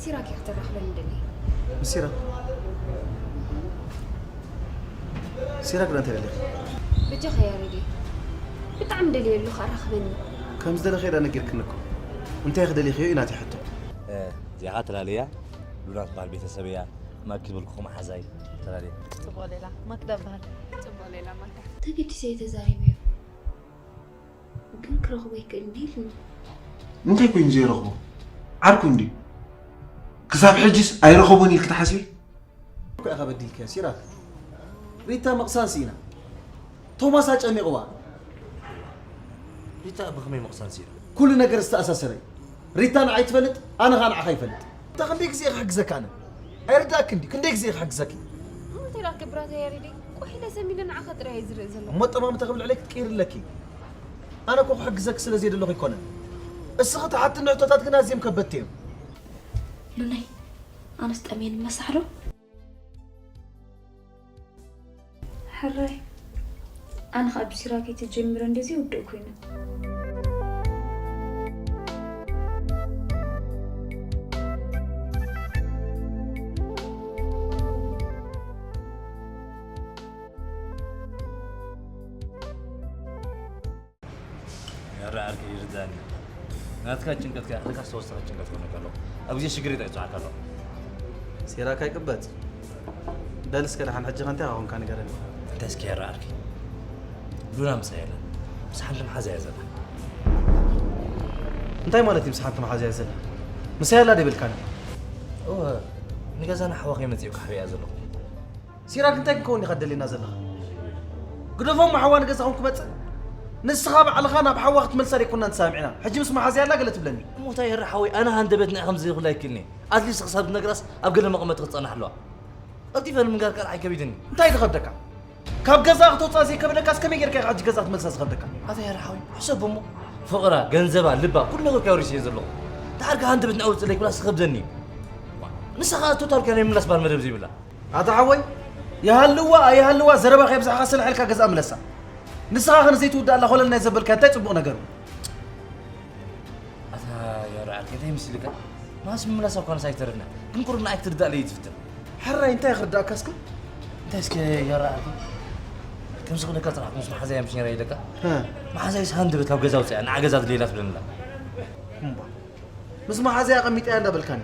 ሲራክ ክትራኽበኒ ደሊ። ምስ ሲራክ? ሲራክ ዶ እንታይ ደሊኺ? ብጃኻ ያሬዲ፣ ብጣዕሚ ደልየ ኣለኹ ኣራኽበኒ። ከም ዝደለኺ ዳ ነጊርክኒ እኮ። እንታይ ክደሊኽዮ እዩ ናተይ ሕቶ። እዚኣ ተላለያ። ሉና ትበሃል ቤተሰብ እያ። ማኪ ዝብልኩኹ መሓዛይ ተላለየ። ጽቡቕ ሌላ ማክዳ በሃል። ጽቡቕ ሌላ ማካ። ተገዲሰ እየ ተዛሪበዮ፣ ግን ክረኽቦ ኣይክእልን ኢሉኒ። እንታይ ኮይኑ ዘይረኽቦ? ዓርኩ እንድዩ። ክሳብ ሕጅስ ኣይረኸቦን ኢልኪ ትሓስቢ? እኮ ኢኻ በዲልካዮ ሲራክ። ሪታ ምቕሳን ስኢና። ቶማስ ኣጨኒቕዋ። ሪታ ብኸመይ ምቕሳን ስኢና? ኩሉ ነገር ዝተኣሳሰረ እዩ። ሪታ ንዓይ ትፈልጥ፣ ኣነ ኸኣ ንዓኻ ይፈልጥ። እንታ ክንደይ ግዜ ክሕግዘካ ኣነ? ኣይርዳእክን ድዩ? ክንደይ ግዜ ክሕግዘኪ? እንታይ ደኣ ክገብር ኣታ ያሬደይ? ቆይ ኢለ ሰሚለ ንዓኻ ጥራይ እየ ዝርኢ ዘለኹ። እሞ ኣጠማምታ ክብል ዕለይ ክትቅይሪ ኣለኪ። ኣነ እኮ ክሕግዘኪ ስለ ዘየደለኹ ኣይኮነን። እስኺ ትሓትኒ ሕቶታት ግን ኣዝዮም ከበድቲ እዮም። ሉናይ ኣነስ ጠምየኒ መሳሕሎ። ሕራይ ኣነ ኸኣ ብሲራክ ተጀሚሩ እንደዚ ውድእ ኮይኑ። ያረ ዓርከይ ይርዳኒ። ናትካ ጭንቀት ከይኣኽለካ ዝተወሰኸ ጭንቀት ኮነካ ኣለኹ። ኣብ ግዜ ሽግር ይጠይፅዓካ ኣለኹ። ሴራካ ይቅበጽ። በል እስከ ደሓን ሕጂ ከ እንታይ ኾንካ ንገረኒ። እንታይ እስኪ ያረ ዓርከይ? ሉና ምሳይ የለን። ምስ ሓንቲ መሓዛ እያ ዘላ። እንታይ ማለት እዩ ምስ ሓንቲ መሓዛ እያ ዘላ? ምሳይ ኣላ ዶ ይብልካኒ? እወ፣ ንገዛና ሓዋ ከይመፅእ እየ ክሓብያ ዘለኹ። ሲራክ እንታይ ክንከውን ኢኻ ደሊና ዘለኻ? ግደፎም ሓዋ ንገዛኹም ክመጽእ ንስኻ ባዕልኻ ናብ ሓዋ ክትመልሳ ደይኮናን ተሰማሚዕና። ሕጂ ምስ መሓዝያ ኣላ ገለ ትብለኒ። እሞ እንታይ የረ ሓወይ ኣነ ሃንደበት ንኣ ከምዚ ይኹላ ይክልኒ። ኣትሊስት ክሳብ ትነግራስ ኣብ ገለ መቐመጢ ክትጸንሕ ኣለዋ። ቀልጢፈ ንምንጋር ካልኣይ ከቢድኒ። እንታይ ዝኸብደካ? ካብ ገዛ ክትወጻ ዘይከብደካስ ከመይ ጌርካ ኢኻ ሕጂ ገዛ ክትመልሳ ዝኸብደካ? ኣታ የረ ሓወይ ሕሰብ እሞ ፍቕራ፣ ገንዘባ፣ ልባ ኩሉ ነገር ከይወሪስ እየ ዘለኹ። ተዓርካ ሃንደበት ንኣ ውጽእ ለይክብላስ ዝኸብደኒ እዩ። ንስኻ ቶታል ከ ናይ ምላስ ባል መደብ ዘይብላ። ኣታ ሓወይ ይሃልዋ ኣይሃልዋ ዘረባ ከየብዛሕካ ስልሕ ኢልካ ገዝኣ ምለሳ። ንስኻ ከ ንዘይትውዳእ ኣላ ኮለል ናይ ዘበልካያ እንታይ ጽቡቕ ነገር እዩ? ኣታ ያረ ዓርከይ እንታይ መሲልካ? ማስ ምምላሳ እኳ ንሳ ኣይተረፍና ግን ቁሩብ ንኣይ ክትርዳእ ለይ ትፍትን። ሕራይ እንታይ ክርዳእካ እስከ? እንታይ እስከ ያረ ዓርከይ? ከምዚ ክብለካ ጽናሕኩ ምስ መሓዛይ ምሽ ነይረ ኢለካ? መሓዛይስ ሃንደበት ካብ ገዛ ውፅያ ንዓ ገዛ ትደይላ ትብለኒ ኣላ። እምባ ምስ መሓዛይ ኣቐሚጠያ እንዳበልካኒ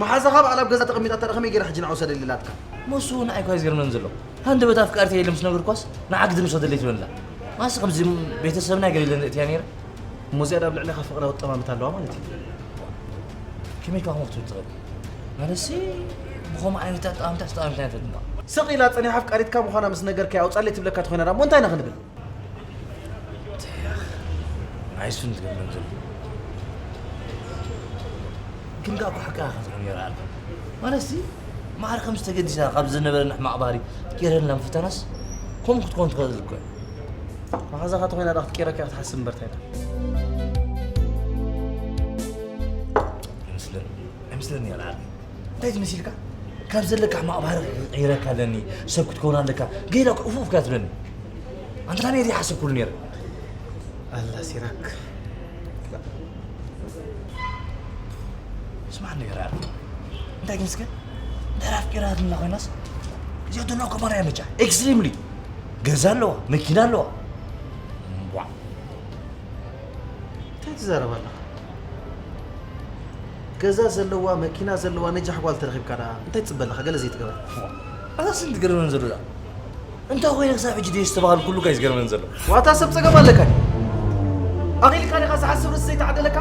መሓዛኻ በዓል ኣብ ገዛ ተቐሚጣ እንተ ከመይ ገይራ ሕጂ ንዓ ውሰደሊ ኢላትካ? መሱ ንዓይ እኳ እዩ ዝገርመን ዘሎ ሃንደበት ኣፍቃርተይ ኢለ ምስ ነገርኳስ ንዓ ግድን ውሰደለይ ትብለኒ ኣላ። ማስ ከምዚ ቤተሰብና ገለ ኢለን እትያ ነይረ። እሞ እዚኣ ዳብ ልዕሌኻ ፍቕራዊ ኣጠማምታ ኣለዋ ማለት እዩ። ከመይ ኢልካ ከምኡ ክትብል ትኽእል? ማለትሲ ብኸምኡ ዓይነት ኣጠማምታ ተጠማሚትና ኣይንፈልጥን እባ። ስቕ ኢላ ጸኒሓ ኣፍቃሪትካ ምዃና ምስ ነገርካያ ኣውጻለይ ትብለካ ተኾይና ደኣ እሞ እንታይ ኢና ክንብል? ኣይሱን ትገብረን ዘሎ ግን ዳኣ እኮ ሓቂ ኢኻ ክትብል ነይራ ኣልካ ማለትሲ ማዕረ ከምዚ ተገዲሳ ካብ ዝነበረና ሕማቕ ባህሪ ክትቀይረልና ምፍታናስ ከምኡ ክትኮን ትኽእል እኮ እያ መሓዛኻ ተኾይና ዳኣ ክትቀይረካ እያ ክትሓስብ እምበር እንታይ ኢላ ኣይመስለኒ ኣይመስለኒ እያ ንዓርከይ እንታይ ትመስልካ ካብ ዘለካ ሕማቕ ባህሪ ክቕይረካ ኣለኒ ሰብ ክትከውን ኣለካ ገይላ እኮ ኡፍ ኡፍ እያ ትብለኒ ኣንታ ነይረ ይሓስብ ኩሉ ነይረ ኣላ ሲራክ ስማዕ ነገር ኣለ እንታይ ግን እስከ እንድሕር ኣፍቂራትና ኮይናስ እዚኣ ዶና ኮማራ እያ መጫ ኤክስትሪምሊ ገዛ ኣለዋ መኪና ኣለዋ እምቧ እንታይ ትዛረብ ኣለኻ? ገዛ ዘለዋ መኪና ዘለዋ ነጃሕ ጓል ተረኺብካ ደኣ እንታይ ትጽበ ኣለኻ? ገለ ዘይትገብር። ኣታ ስንት ገርመን ዘሎ ደኣ እንታይ ኮይነ ክሳብ ሕጂ ደይ ዝተባሃልኩሉ እኳ እዩ ዝገርመን ዘሎ። ዋታ ሰብ ጸገም ኣለካ ድዩ? ኣኺልካ ዲኻ ዝሓስብ ርእሲ ዘይተዓደለካ?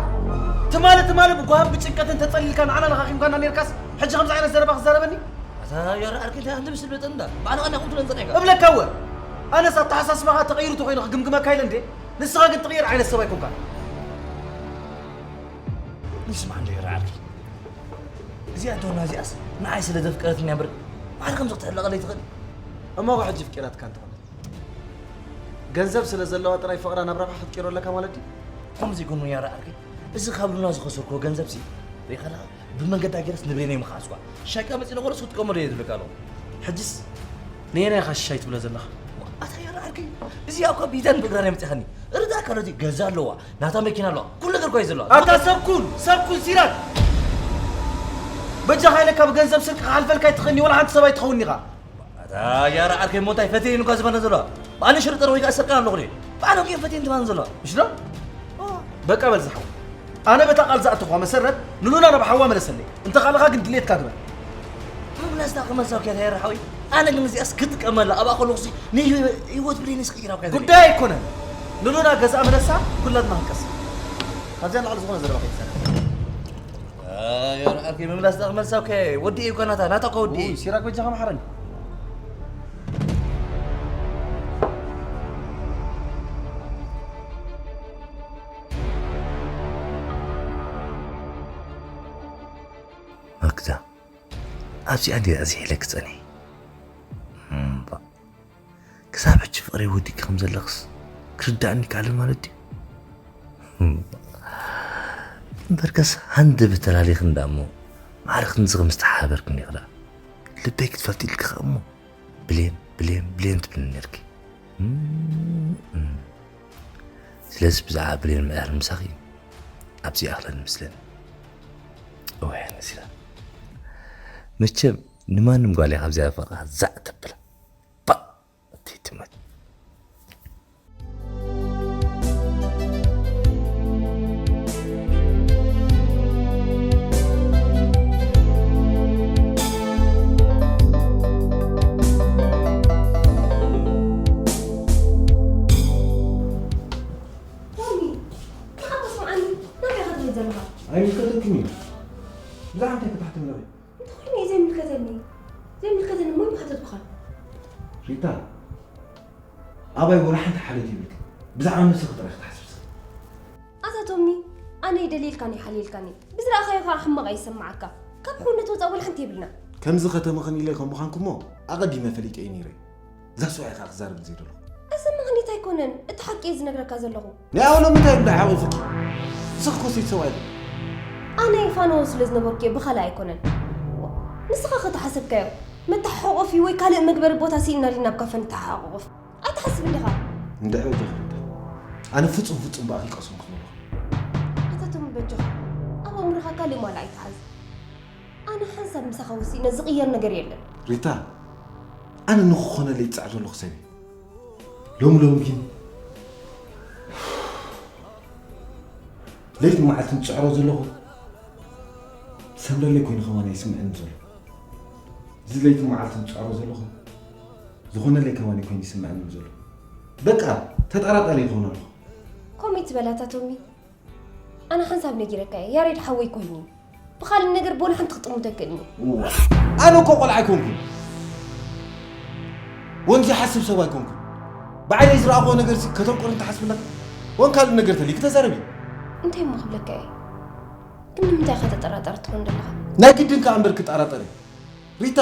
ትማሊ ትማሊ ብጓህን ብጭንቀትን ተጸሊልካ ንዓና ለኻኺምካና ኔርካስ ሕጂ ከምዚ ዓይነት ዘረባ ክትዛረበኒ? ኣታ ያረ ዓርከይ እንታይ ኣንተ ምስል በጠን እንዳ ባዕልኻ እንዳ ኹም ትለን ጸኒሕካ። እብለካ እወ ኣነስ ኣተሓሳስባኻ ተቐይሩ ተኾይኑ ክግምግመካ ኢለ እንዴ ንስኻ ግን ትቕየር ዓይነት ሰብ ኣይኮንካን። ንስማዕ እንዶ ያረ ዓርከይ እዚኣ ዶና እዚኣስ ንዓይ ስለ ዘፍቀረትኒ እያ እምበር ባዕሪ ከምዚ ክትሕለቐለይ ትኽእል እሞ እኮ ሕጂ ፍቂራትካ እንተኾነት ገንዘብ ስለ ዘለዋ ጥራይ ፍቕራ ናብ ረብሓ ክትቅይሮ ኣለካ ማለት ድዩ? ከምዚ ይኩን ያረ ዓርከይ እዚ ካብ ሉና ዝኸሰርክዎ ገንዘብሲ ሪኢኻ ኣለኻ ብመንገዳ ገይረስ ንብሬነይ ምኸኣስኳ ሻይ ቀመፂ ለቆለስ ክትጥቀመሉ እየ ዝብለካ ኣለኹ ሕጅስ ነየናይ ኢኻ ሽሻይ ትብሎ ዘለኻ? ኣታ ያረ ዓርከይ እዚኣ እኳ ብኢዳን ብእግራን እያ መፂኣኻኒ ርዳእካ ዶ ገዛ ኣለዋ ናታ መኪና ኣለዋ ኩሉ ነገር እኳ እዩ ዘለዋ ኣታ ሰብ ኩን ሰብ ኩን ሲራክ በጃኻ ኢለካ ብገንዘብ ስርቂ ክሓልፈልካ ኣይትኽእልኒ፣ ወላ ሓንቲ ሰብ ኣይትኸውን ኢኻ። ኣታ ያራ ዓርከይ ሞታይ ፈትየን እኳ ዝበለ ዘሎ። ብኣነ ሽርጥር ወይ ከዓ ስርቅን ኣለኹ ድዩ? ብኣነ ግን ፈትየን ትባን ዘሎ። ምሽ ዶ? በቃ በል ዝሓው። ኣነ በታ ቃል ዝኣተኹዋ መሰረት ንሉና ናብ ሓዋ መለሰለይ። እንተ ካልኻ ግን ድሌትካ ግበር። ምምላስ ዳ ክመልሳው ከያ ያራ ሓወይ። ኣነ ግን እዚኣስ ክጥቀመላ ኣብኣ ከለኹ ንህይወት ብሌንስ ክኢራው ከያ። ጉዳይ ኣይኮነን። ንሉና ገዛ መለሳ ኩላትና ክንቀስ። ካብዚኣ ንላዕሊ ዝኾነ ዘረባ ከይትሰርሕ። ኣይ፣ ወርዓት ምምላስ ዳ ክመልሳው ከ ወዲ እዩ እኮ ናታ፣ ናታ እኮ ወዲ እዩ። ውይ፣ ሲራክ በጃኻ መሓረኒ። ማክዳ፣ ኣብዚኣ እንድየ ኣዝሒለ ክጸንሕ። እምባ፣ ክሳብ ሕጂ ፍቕረይ ወዲእኪ ከም ዘለኽስ ክርዳእኒ ይከኣልን ማለት ድዩ? እምባ፣ እምበርከስ ሃንደበት ተላሊኽን ደኣ እሞ፣ ማዕረ ክንድዚ ከም ዝተሓባበርክኒ ኢኺ ደኣ። ልበይ ክትፈልጢ ኢልኪ ኸኣ እሞ፣ ብሌን፣ ብሌን፣ ብሌን ትብልኒ ነርኪ። እም፣ እም። ስለዚ ብዛዕባ ብሌን ምዕራር ምሳኺ ኣብዚ ኣኽለን ምስለን። እወ፣ ነሲራ። መቸም ንማንም ጓል እያ ካብዚኣ ፍቕራ ዛዕ ተብላ። ባእ! እትይ ትመት። ቶሚ፣ ንዓኻ ስምዓኒ፣ ናበይ ኢኻ ትኸይድ ዘለኻ? ኣይምልከተክን እዩ። ብዛዕባ እንታይ ክትሓትም ኣለኺ? እንተኾይኑ እዩ ዘይምልከተኒ። ዘይምልከተኒ እሞ ኣይምሓተትኩኻን። ሪታ፣ ኣባይ ወላ ሓንቲ ሓልዮት የብልክን። ብዛዕባ ነብስኺ ጥራይ ክትሓስቢ ስኺ። ኣታ ቶሚ፣ ኣነ ይደልየልካን ይሓልየልካን እየ። ብዝረኣኻዮ ኸኣ ሕማቕ ኣይሰማዓካ። ካብ ሕውነት ወጻእ ወላ ሓንቲ የብልና። ከምዚ ከተመኽን ኢለ ከም ምዃንኩ እሞ ኣቐዲመ ፈሊጠ እየ ነይረ። እዛ ሰብኣይ ኸኣ ክዛረብ ዘይደለኹ። እዚ ምኽኒት ኣይኮነን፣ እቲ ሓቂ እየ ዝነግረካ ዘለኹ። ናይ ኣውሎ ምንታይ ብላ ሓወዙኪ? ንስኺ ኮ ሴት ሰብኣይ ኢኺ። ኣነ ፋኖ ስለ ዝነበርኩ እየ፣ ብኻልእ ኣይኮነን። ንስኻ ከተሓሰብካዮ፣ መተሓቋቖፊ ወይ ካልእ መግበሪ ቦታ ስኢንና ድና ናብ ካፈ ንተሓቋቖፍ። ኣይትሓስብ እንዲኻ? እንድዒ በጃኺ ሪታ። ኣነ ፍጹም ፍጹም ብኣኺ ቀሰንኩ ዘለኹ። ኣታ ቶም በጃኻ፣ ኣብ ኣእምሮኻ ካልእ ማል ኣይትሓዝ። ኣነ ሓንሳብ ምሳኻ ወሲነ ዝቕየር ነገር የለን። ሪታ፣ ኣነ ንኽኾነለይ ዝጽዕር ዘለኹ ሰብ እየ። ሎሚ ሎሚ ግን ለይትን መዓልትን ዝጽዕሮ ዘለኹ ዝሰምረለይ ኮይኑ ከማን ይስምዐኒ ዘሎ። እዚ ለይትን መዓልትን ዝጽዕሮ ዘለኹ ዝኾነለይ ከማን ኮይኑ ይስምዐኒ ዘሎ። በቃ ተጠራጠሪ ይኸውን ኣለኹ። ኮሜት በላታ ቶሚ። ኣነ ሓንሳብ ነጊረካ እየ፣ ያሬድ ሓወይ ኮይኑ እዩ። ብኻልእ ነገር ብወላ ሓንቲ ክጥምቶ ኣይክእልን እየ። እዋ፣ ኣነ እኮ ቆልዓ ኣይኮንኩን። ወን ዘይሓስብ ሰብ ኣይኮንኩን። ብዓይነይ ዝረኣኽዎ ነገር ሲ ከተንቁር እንተሓስብለካ፣ ወን ካልእ ነገር ተልዩ ክተዛረቢ። እንታይ እሞ ክብለካ እየ? ግን ንምንታይ ኢኻ ተጠራጠር ትኾን ዘለኻ? ናይ ግድን ከኣ እምበር ክጠራጠር እየ። ሪታ፣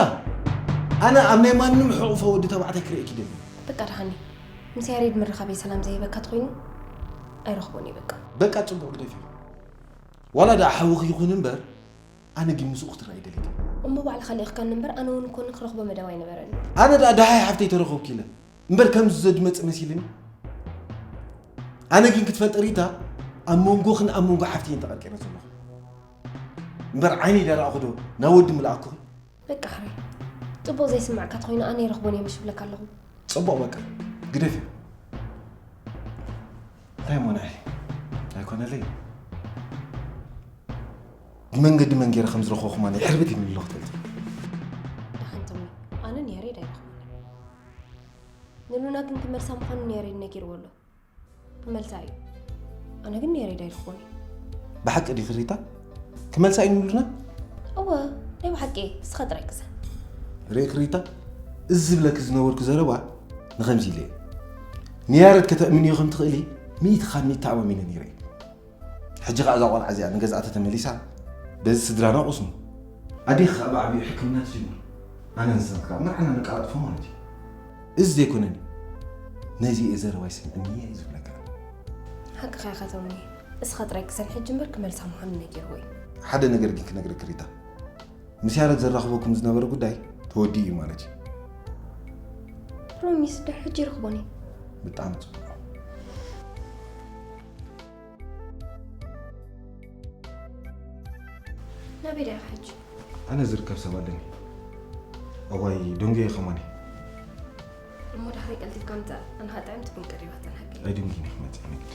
ኣነ ኣብ ናይ ማንም ሕቑፎ ወዲ ተባዕታይ ክርእየኪ ይደሊ። በቃ ደሓን እየ። ምስ ያሬድ ምርኻበይ ሰላም ዘይህበካ ተኾይኑ ኣይረኽቦን እየ በቃ። በቃ ጽቡቕ ግደፍዮ። ዋላ ደኣ ሓውኺ ይኹን እምበር፣ ኣነ ግን ምስኡ ክትረኣይ ደሊት። እሞ ባዕልኻ ልኢኽካኒ እምበር ኣነ እውን እኮ ንክረኽቦ መደብ ኣይነበረኒ። ኣነ ደኣ ደሃይ ሓፍተይ ተረኸብኩ ኢለ እምበር ከምዚ ዘድመጽ መሲልኒ። ኣነ ግን ክትፈልጢ ሪታ፣ ኣብ መንጎኽን ኣብ መንጎ ሓፍተይን ተቐርቂረ ዘለኹ። እምበር ዓይነይ ደኣ ረኣኹ ዶ ናብ ወዲ ምልኣኩኺ? በቃ ሕራይ። ጽቡቕ ዘይስማዕካ ተኾይኑ ኣነ ይረኽቦን እየ ምሽ እብለካ ኣለኹ። ጽቡቕ በቃ ግደፍዮ። እንታይ እሞ ንዓይ ኣይኮነለይ። ብመንገዲ መን ገይረ ከም ዝረኸብኩማ ናይ ሕርብት ይብሉ ኣለኹ ትፈልጢ። ደሓን ቶሚ፣ ኣነ ንያሬድ ኣይረኽቦን እየ። ንሉና ግን ክመልሳ ምዃኑ ንያሬድ ነጊርዎ ኣሎ። ክመልሳ እዩ። ኣነ ግን ንያሬድ ኣይረኽቦን እየ። ብሓቂ ዲኺ ሪታ? ክመልሳ እዩ ንሉና? እወ፣ ናይ ብሓቂ እየ። ንስኻ ጥራይ ግዛ። ርኢኺ ሪታ? እዚ ዝብለኪ ዝነበርኩ ዘረባ ንኸምዚ ኢለ እየ። ንያሬድ ከተእምንዮ ከም ትኽእሊ ሚእቲ ካብ ሚእቲ ተኣማሚነ ነይረ እየ። ሕጂ ኸኣ እዛ ቆልዓ እዚኣ ንገዝኣ ተተመሊሳ፣ በዚ ስድራና ቁስኑ። ኣዴኺ ኸኣ ብዓቢኡ ሕክምና ትጅምር። ኣነ ንስኺ ከኣ መርዓና ነቀላጥፎ ማለት እዩ። እዚ ዘይኮነኒ፣ ነዚ እየ ዘረባይ ስምዕኒ እየ ዝብለካ። ሓቅኻ ኢኻ ቶሚ። እስኻ ጥራይ ክሰን ሕጂ እምበር ክመልሳ ምዃኑ ነጊርዎ እዩ። ሓደ ነገር ግን ክነግረኪ ሪታ። ምስ ያሬድ ዘራኽበኩም ዝነበረ ጉዳይ ተወዲኡ እዩ ማለት እዩ። ፕሮሚስ፣ ድሕሪ ሕጂ ይረኽቦን እዩ። ብጣዕሚ ጽቡቕ። ናበይ ዲኻ ሕጂ? ኣነ ዝርከብ ሰብ ኣለኒ። እዋይ ደንጉየ ከማን። እሞ ድሕሪ ቀልጢፍካ ምጻእ። ኣነ ኸኣ ጥዕምቲ ቡን ቀሪባተን ሃገይ። ኣይደንጉይን ክመጽእ ንግድ።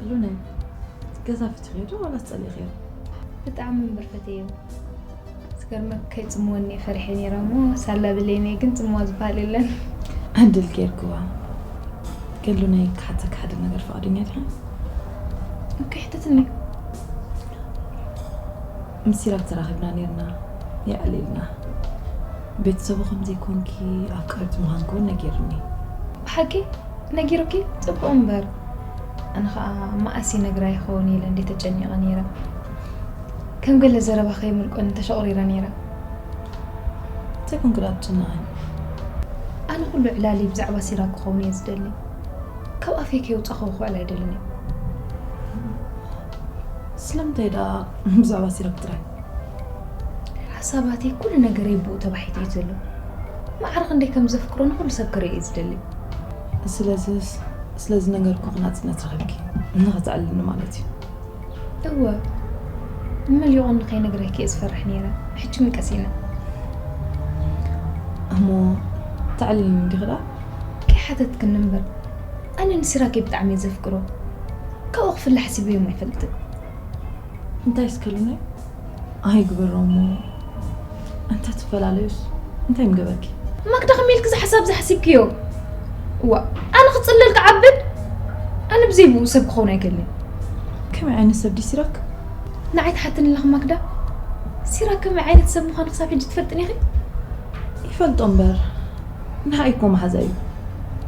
ሉነ፣ ገዛ ፈቲኽዮ ዶ ዋላስ ጸሊእኽዮ? ብጣዕሚ እምበር ፈትየዮ። ዝገርመካ ከይጽምወኒ እየ ፈሪሐ ነይረ እሞ ሳላ ብለይኒ ግን ጽምዋ ዝበሃል የለን። ዕድል ጌርክዋ። ግን ሉነ ክሓተካ ሓደ ነገር ፍቓደኛ ዲኻ? ኦኬ ሕተትኒ። ምስ ሲራክ ተራኺብና ነይርና የዕሊልና። ቤተሰቡ ከም ዘይኮንኪ ኣፍቃሪቱ ምዃንኪ እውን ነጊሩኒ። ብሓቂ ነጊሩኪ? ጽቡቕ እምበር ኣነ ኸኣ መኣስ ይነግራ ይኸውን ኢለ እንዴ ተጨኒቐ ነይረ። ከም ገለ ዘረባ ከይምልቆኒ ተሸቑሪረ ነይረ። እንታይ ኮንኪ ደኣ ትጭነቒ? ኣነ ኩሉ ዕላሊ ብዛዕባ ሲራክ ክኸውን እየ ዝደሊ። ካብ ኣፈይ ከየውጻኹ ክውዕል ኣይደልን እየ። ስለምንታይ ደኣ ብዛዕባ ሲራክ ጥራይ? ሓሳባተይ ኩሉ ነገረይ ብኡ ተባሒቱ እዩ ዘሎ። ማዕረ ክንደይ ከም ዘፍቅሮ ንኹሉ ሰብ ክርኢ እዩ ዝደሊ። ስለዚስ ስለዚ ነገር እኮ ክናጽነት ረኺብኪ ንኽትዕልኒ ማለት እዩ። እወ መሊቑ ንኸይነግረኪ እየ ዝፈርሕ ነይረ። ሕጂ ግን ቀሲነ። እሞ ተዕልኒ እንዲኺ ደኣ? ከይሓተትክኒ እምበር ኣነ ንሲራኬ ብጣዕሚ እየ ዘፍቅሮ። ካብኡ ክፍለ ሓሲበዮም ኣይፈልጥን። እንታይ እስከ ሉነ? ኣይግበሮ እሞ እንተ ትፈላለዩስ እንታይ ምገበርኪ? ማክዳ ከመይ ኢልኪ እዚ ሓሳብ ዝሓሲብክዮ? እዋ ኣነ ክጽልል ክዓብድ? ኣነ ብዘይ ብኡ ሰብ ክኸውን ኣይክእልን። ከመይ ዓይነት ሰብ ድዩ ሲራክ? ንዓይ ትሓትኒ ኣለኺ ማክዳ? ሲራክ ከመይ ዓይነት ሰብ ምዃኑ ክሳብ ሕጂ ትፈልጥን ኢኺ? ይፈልጦ እምበር ንዓይ እኮ መሓዛ እዩ።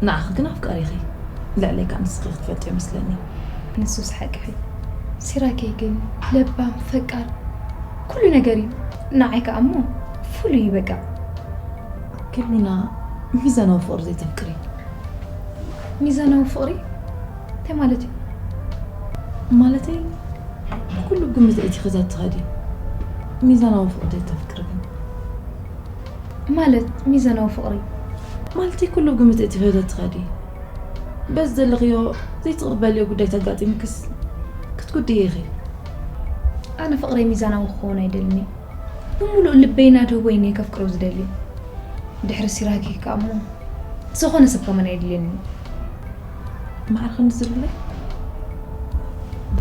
ንዓኺ ግን ኣፍቃሪኺ። ልዕለይ ከዓ ንስኺ ክትፈልጥዮ መስለኒ። ንሱስ ሓቅኺ። ሲራኬ ግን ለባም፣ ፈቃር፣ ኩሉ ነገር እዩ። ንዓይ ከዓ እሞ ፍሉይ እዩ በቃ። ግን ሉና ሚዛናዊ ፍቕሪ ዘይተፍቅሪ። ሚዛናዊ ፍቕሪ? እንታይ ማለት እዩ? ማለተይ ኩሉ ግምት ኣእቲኺ ዘትኸዲ ሚዛናዊ ፍቕሪ ዘይተፍቅሪ ግን ማለት ሚዛናዊ ፍቕሪ ማለተይ ኩሉ ግምት ኣእቲኺ ዘትኸዲ በዚ ዘለኽዮ ዘይትቕበልዮ ጉዳይ ተጋጢምክስ ክትጉድኢ ኢኺ። ኣነ ፍቕረይ ሚዛናዊ ክኸውን ኣይደልን እየ። ብምሉእ ልበይ ናድህቦ እየ ከፍቅሮ ዝደሊ። ድሕሪ ሲራኪ ከኣ እሞ ዝኾነ ሰብ ከማን ኣይድልየንን እዩ። ማዕረ ክንዲ ዝብለይ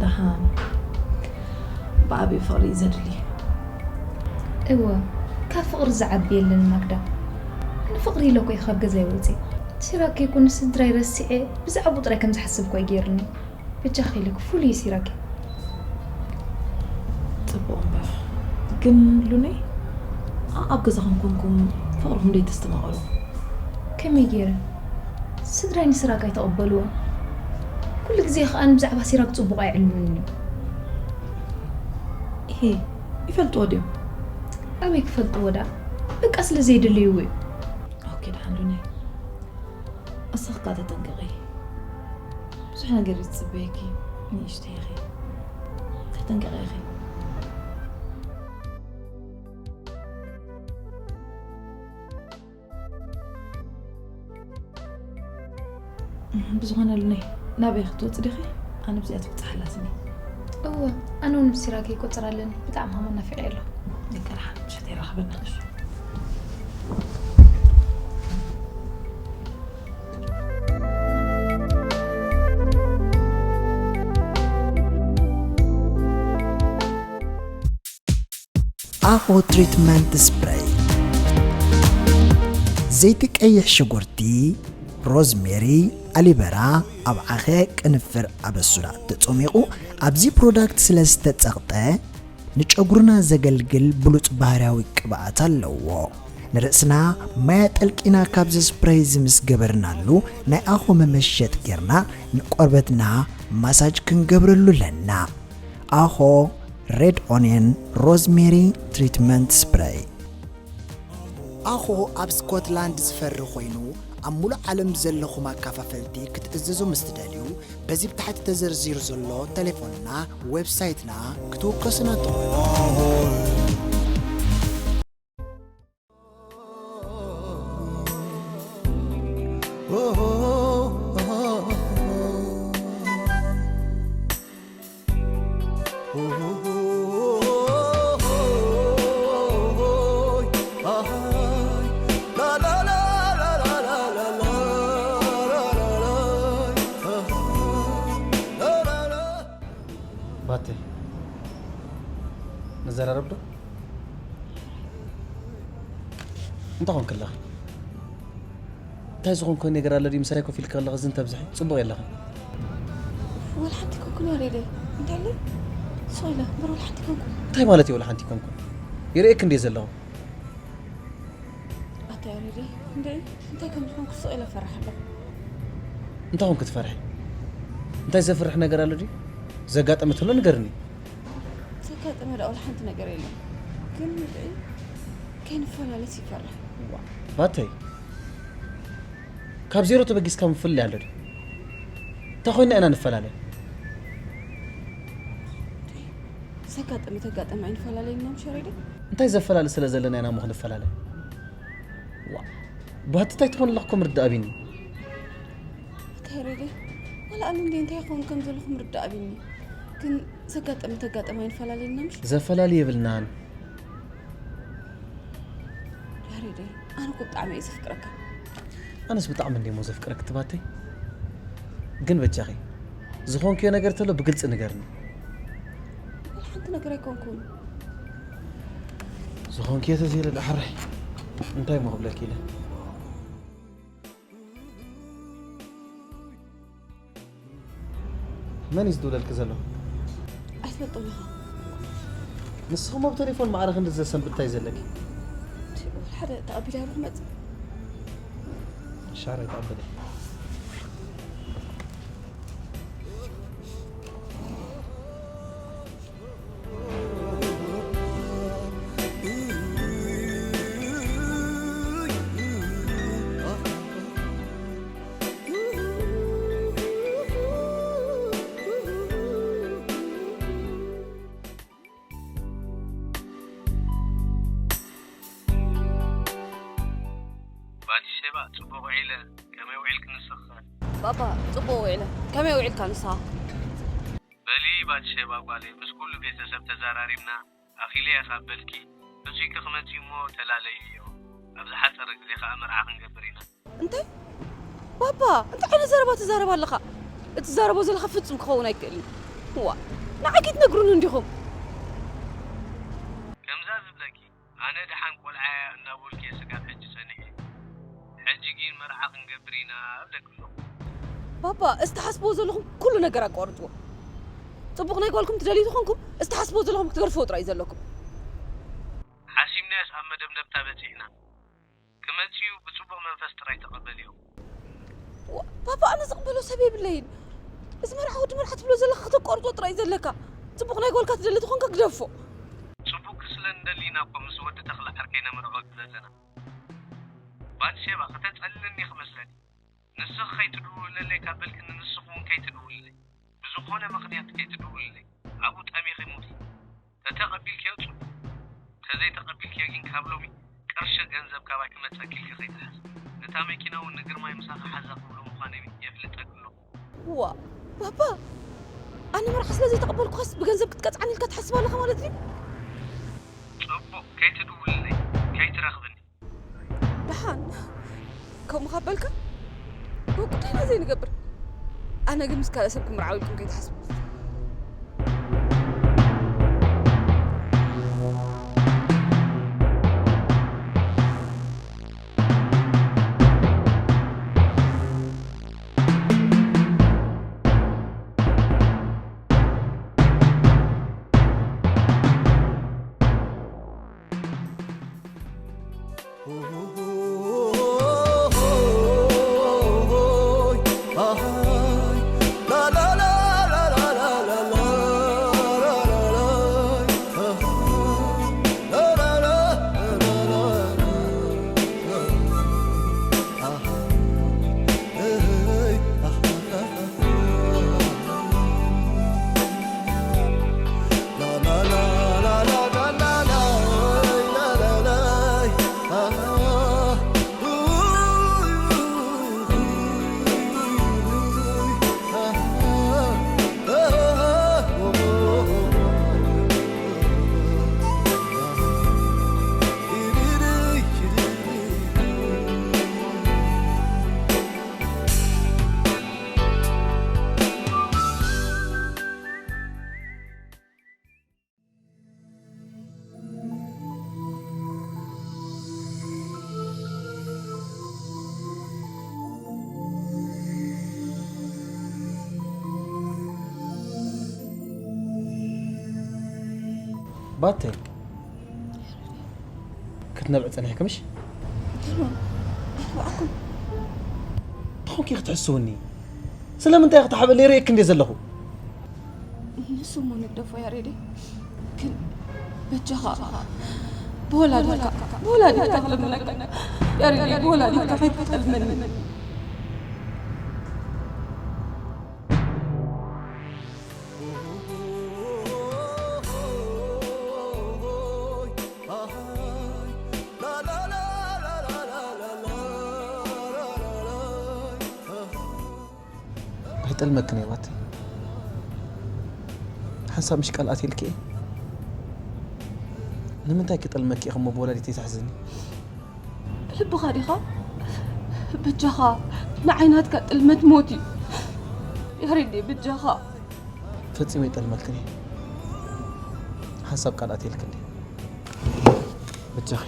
ደሓን ብዓብዩ ፍቕሪ እዩ ዘድሊ። እወ ካብ ፍቕሪ ዝዓቢ የለን ማክዳ። ንፍቕሪ ኢለ እኮ እየ ካብ ገዛይ ወፅየ። ሲራኪ እኮ ንስድራይ ረሲዐ ብዛዕባኡ ጥራይ ከም ዝሓስብ እኮ እዩ ገይሩኒ። በጃኺ ኢለኪ ፍሉይ እዩ ሲራኪ። ፅቡቕ እምበር ግን ሉኔ ኣብ ገዛኹም ኮንኩም ፍቕርኹም ደይተስተማቐሩ? ከመይ ገይረ? ስድራይ ንሲራክ ኣይተቐበልዎን። ኩሉ ግዜ ከኣ ብዛዕባ ሲራክ ጽቡቕ ኣይዕልሉን እዮም። እሄ ይፈልጥዎ ድዮም? ኣበይ ክፈልጥዎ ደኣ? በቃ ስለ ዘይደለይዎ እዩ። ኦኬ ደሓን ሉኔ እስኺ ከኣ ተጠንቀቒ። ብዙሕ ነገር እዩ ዝጽበየኪ። ንእሽተይ ኢኺ። ተጠንቀቒ ኢኺ። ብዝኾነ ሉኔ ናበይ ክትወፂ ዲኺ? ኣነ ብዚኣ ትብፅሕ ኣላትኒ። እወ ኣነ እውን ምስ ሲራክ ይቆፅር ኣለኒ። ብጣዕሚ ሃሞ ናፊቐ ኣለኹ። ደቂ ደሓን ምሸት የራኽበና። ኣኾ ትሪትመንት ስፕረይ፣ ዘይቲ ቀይሕ ሽጉርቲ፣ ሮዝሜሪ፣ ኣሊበራ፣ ኣብ ዓኸ፣ ቅንፍር፣ ኣበሱዳ ተጸሚቑ ኣብዚ ፕሮዳክት ስለ ዝተጸቕጠ ንጨጉርና ዘገልግል ብሉጽ ባህርያዊ ቅብኣት ኣለዎ። ንርእስና ማይ ኣጠልቂና ካብዚ ስፕረይ እዚ ምስ ገበርናሉ ናይ ኣኾ መመሸጥ ጌርና ንቆርበትና ማሳጅ ክንገብረሉ ኣለና። ኣኾ ሬድ ኦንየን ሮዝሜሪ ትሪትመንት ስፕረይ። ኣኾ ኣብ ስኮትላንድ ዝፈሪ ኮይኑ ኣብ ሙሉእ ዓለም ዘለኹም ኣካፋፈልቲ ክትእዝዙ ምስ ትደልዩ በዚ ብታሕቲ ተዘርዚሩ ዘሎ ቴሌፎንና፣ ዌብሳይትና ክትውከሱና ትኽእሉ። ባቴ፣ ንዘራረብ ዶ? እንታይ ኾንክ ኣለኻ? እንታይ ዝኾንኩ ነገር ኣሎ ድዩ? ምሳይ ኮፍ ኢልካ ከለኻ ዝን ተብዝሒ ጽቡቕ የለኻ። ወላ ሓንቲ ኮንኩን ያሬደይ። እንታይ ኣሎ? ስቕ ኢለ፣ እምበር ወላ ሓንቲ ኮንኩን። እንታይ ማለት እዩ ወላ ሓንቲ ኮንኩን? ይርእየክ እንዴ ዘለኹ? ኣታ ያሬደይ፣ እንዴ፣ እንታይ ከም ዝኾንኩ ስቕ ኢለ እፈርሕ ኣለኹ። እንታይ ኾንኩ ትፈርሒ? እንታይ ዘፍርሕ ነገር ኣሎ ድዩ? ዘጋጠመ ተሎ ንገርኒ። ዘጋጠመ ደኣ ወላ ሓንቲ ነገር የለን። ግን ንድዒ ከይንፈላለስ ይፈርሕ። ዋ፣ ባተይ፣ ካብ ዜሮ ተበጊስካ ምፍልላይ ኣሎ ድዩ? እንታይ ኮይንና ኢና ንፈላለ? ዘጋጠመ ተጋጠመ ኣይንፈላለ ኢና ምሽ ያሬደይ? እንታይ ዘፈላለ ስለ ዘለና ኢና እሞ ክንፈላለ? ዋ፣ ባቲ እንታይ ትኾን ኣለኹ ምርዳእ ኣቢኒ? ኣታ ያሬደይ፣ ዋላ ኣነ እንዴ እንታይ ይኸውን ከም ዘለኹ ምርዳእ ኣቢኒ። ግን ዘጋጠመ ተጋጠመ ኣይንፈላለ ኢና ምሽ? ዘፈላሊ የብልናን። ያሬደይ፣ ኣነ እኮ ብጣዕሚ እየ ዘፍቅረካ። ኣነስ ብጣዕሚ እንዴ እሞ ዘፍቅረክ ትባተይ። ግን በጃኺ፣ ዝኾንክዮ ነገር ተሎ ብግልጺ ንገርኒ። ወላ ሓንቲ ነገር ኣይኮንኩን። ዝኾንክዮ ተዘይለ ዳሕራይ እንታይ እሞ ክብለኪ ኢለ? መን እዩ ዝድውለልኪ ዘሎ? ኣይትፈልጦን ኢኻ። ንስኹም ኣብ ቴሌፎን ማዕረ ክንዲ ዘሰንብድ እንታይ ዘለኪ? ወላ ሓደ ተቐቢለ ዶ ክመጽእ? ሻረ ተቐበለ። ባትሼባ፣ ጽቡቕ ውዒለ። ከመይ ውዒልኪ ንስኺ ኸ? ባባ፣ ጽቡቕ ውዒለ። ከመይ ውዒልካ ንስኻ? በሊ ባትሼባ ጓለይ፣ ምስ ኩሉ ቤተሰብ ተዘራሪብና፣ ኣኺለየ ካብ በልኪ፣ ሕጹይኪ ክመጽእ እሞ ተላለይዮ። ኣብ ዝሓጸረ ግዜ ከኣ መርዓ ክንገብር ኢና። እንታይ? ባባ፣ እንታይ ዓይነት ዘረባ ትዛረብ ኣለኻ? እትዛረቦ ዘለኻ ፍጹም ክኸውን ኣይክእልን። ዋ፣ ንዓይ ከይትነግሩኒ እንዲኹም። ከምዛ ዝብለኪ፣ ኣነ ደሓን ቆልዓያ እናበልኩ እየ ስጋብ ሕጂ ጸኒሐ። ሕጂ ግን መርዓ ክንገብር ኢና እብለኪ ኣለኹ። ባባ፣ እዚ ትሓስብዎ ዘለኹም ኩሉ ነገር ኣቋርጽዎ። ጽቡቕ ናይ ጓልኩም ትደልዩ ተኾንኩም፣ እዚ ትሓስብዎ ዘለኹም ክትገድፍዎ ጥራይ እዩ ዘለኩም። ሓሲብናዮስ ኣብ መደምደምታ በጺሕና። ክመጽእ እዩ፣ ብጽቡቕ መንፈስ ጥራይ ተቐበልዮ። ዋ፣ ባባ፣ ኣነ ዝቕበሎ ሰብ የብለይን። እዚ መርዓ ወዲ መርዓ ትብሎ ዘለኻ ከተቋርጾ ጥራይ እዩ ዘለካ። ጽቡቕ ናይ ጓልካ ትደሊ ተኾንካ ግደፎ። ጽቡቕ ክስለ እንደሊ ኢና እኮ ምስ ወዲ ተኽለ ዓርከይ ነመርዖ ዝመጸና። ባትሼባ፣ ከተጸልለኒ ክመስለኒ። ንስኺ ከይትድውለለይ ካብ በልክኒ፣ ንስኺ እውን ከይትድውልለይ። ብዝኾነ ምኽንያት ከይትድውልለይ። ኣብኡ ጠሚኺ ሙቲ። ተተቐቢልክዮ ጽቡቕ። ተዘይተቐቢልክዮ ግን ካብ ሎሚ ቅርሺ ገንዘብ ካባይ ክመጸኪ ኢልኪ ከይትሓስቢ። ነታ መኪና እውን ንግርማይ ምሳኺ ሓዛ ክብሎ ምዃነይ የፍልጠኪ ኣለኹ። ዋ፣ ባባ፣ ኣነ መርዓ ስለ ዘይተቐበልኩኻስ ብገንዘብ ክትቀጽዓኒ ኢልካ ትሓስብ ኣለኻ ማለት ድዩ? ጽቡቕ፣ ከይትድውልለይ፣ ከይትረኽብኒ። ደሓን፣ ከምኡ ካብ በልካ፣ ጉዳይና ዘይንገብር። ኣነ ግን ምስ ካልእ ሰብ ክምርዓው ኢልኩም ከይትሓስቡ። ባተ ክትነብዕ ጸኒሕኪ ምሽ? ኣይተባዕኩም። ብኾንኪ ክትሕስውኒ? ስለምንታይ ክትሓበለይ ርእየኪ እንደ ዘለኹ? ንሱ እሞ ንግደፎ ያሬደይ። ግን በጃኻ ብወላዲትካ፣ ብወላዲትካ ክልምነካ። ያሬደይ፣ ብወላዲትካ ከይትጠልመኒ። ኣይጠልመክን እየ ባቲ። ሓንሳብ ምሽ ቃል ኣትየልኪ እየ። ንምንታይ ክጠልመኪ እየ እሞ ብወላዲተይ ተሕዝኒ? ብልብኻ ዲኻ? በጃኻ፣ ንዓይ ናትካ ጥልመት ሞት እዩ። ያሬደይ፣ በጃኻ። ፈጺመ ኣይጠልመክን እየ። ሓንሳብ ቃል ኣትየልኪ እንድየ። በጃኺ፣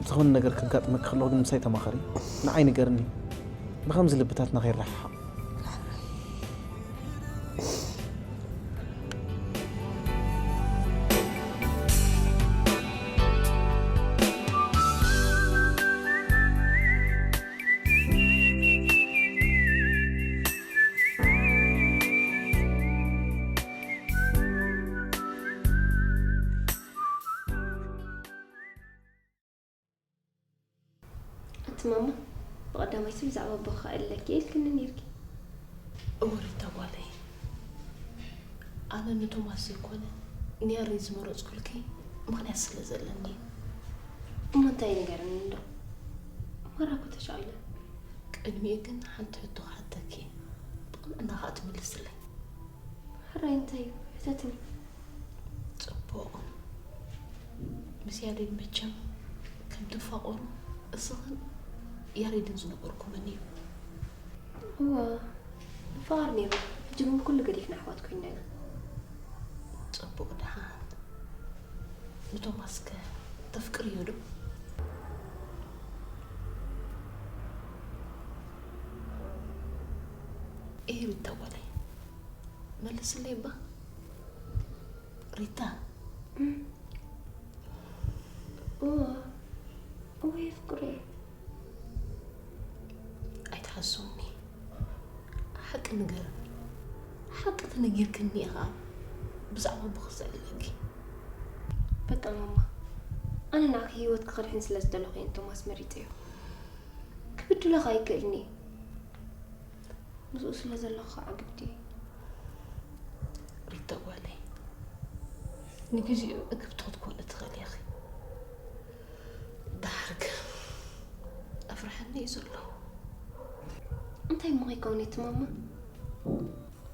ዝኾነ ነገር ከጋጥመኪ ከለኹ ግን ምሳይ ተማኸሪ። ንዓይ ንገርኒ። ብኸምዚ ልብታትና ከይረሓሓቕ። ኣቲ ማማ፣ ብቐዳማይ ስም ብዛዕባ ኣቦኺ ከዕልለኪ እየ ኢልክኒ ነይርኪ። እወ ሪታ ጓለይ፣ ኣነ ንቶማስ ዘይኮነ ንያሬድ ዝመረጽኩልኪ ምኽንያት ስለ ዘለኒ እዩ። እሞ እንታይ ንገርኒ እንዶ? ማራ እኮ ተሻቒለ። ቅድሚኡ ግን ሓንቲ ሕቶ ክሓተኪ፣ ብቕንዕና ኸኣ ትምልስለይ። ሕራይ እንታይ እዩ? ሕተትኒ። ጽቡቕ። ምስ ያሬድ መቸም ከም ትፋቐሩ እስኽን ያሬድን ዝነገርኩምኒ እዩ። እወ፣ ንፋቐር ነይርና። ሕጂ ግን ኩሉ ገዲፍና ኣሕዋት ኮይንና ኢና። ጽቡቕ ደሓን። ንቶማስከ ተፍቅርዮ ዶ? ኤህ ሪታ ጓለይ፣ መልስለይ እባ። ሪታ። እም። እወ፣ እወ የፍቅሮ እየ። ኣይትሓስውኒ። ሓቂ ንገርኒ። ሓቂ ተነጊርክኒ ኢኻ ብዛዕባ ኣቦኺ ዘዕልለኪ። በቃ ማማ፣ ኣነ ንዓኺ ህይወትኪ ከድሕን ስለ ዝደለኹ እየ ንቶማስ መሪጸዮ። ክብድለኻ ኣይክእልን እየ። ምስኡ ስለ ዘለኹ ከዓ ግዲ። ሪታ ጓለይ፣ ንግዜኡ ዕግብቲ ክትኮኒ ትኽእሊ ኢኺ። ደሓር ግን ኣፍርሐኒ እዩ ዘሎ። እንታይ እሞ ከይከውን እቲ ማማ?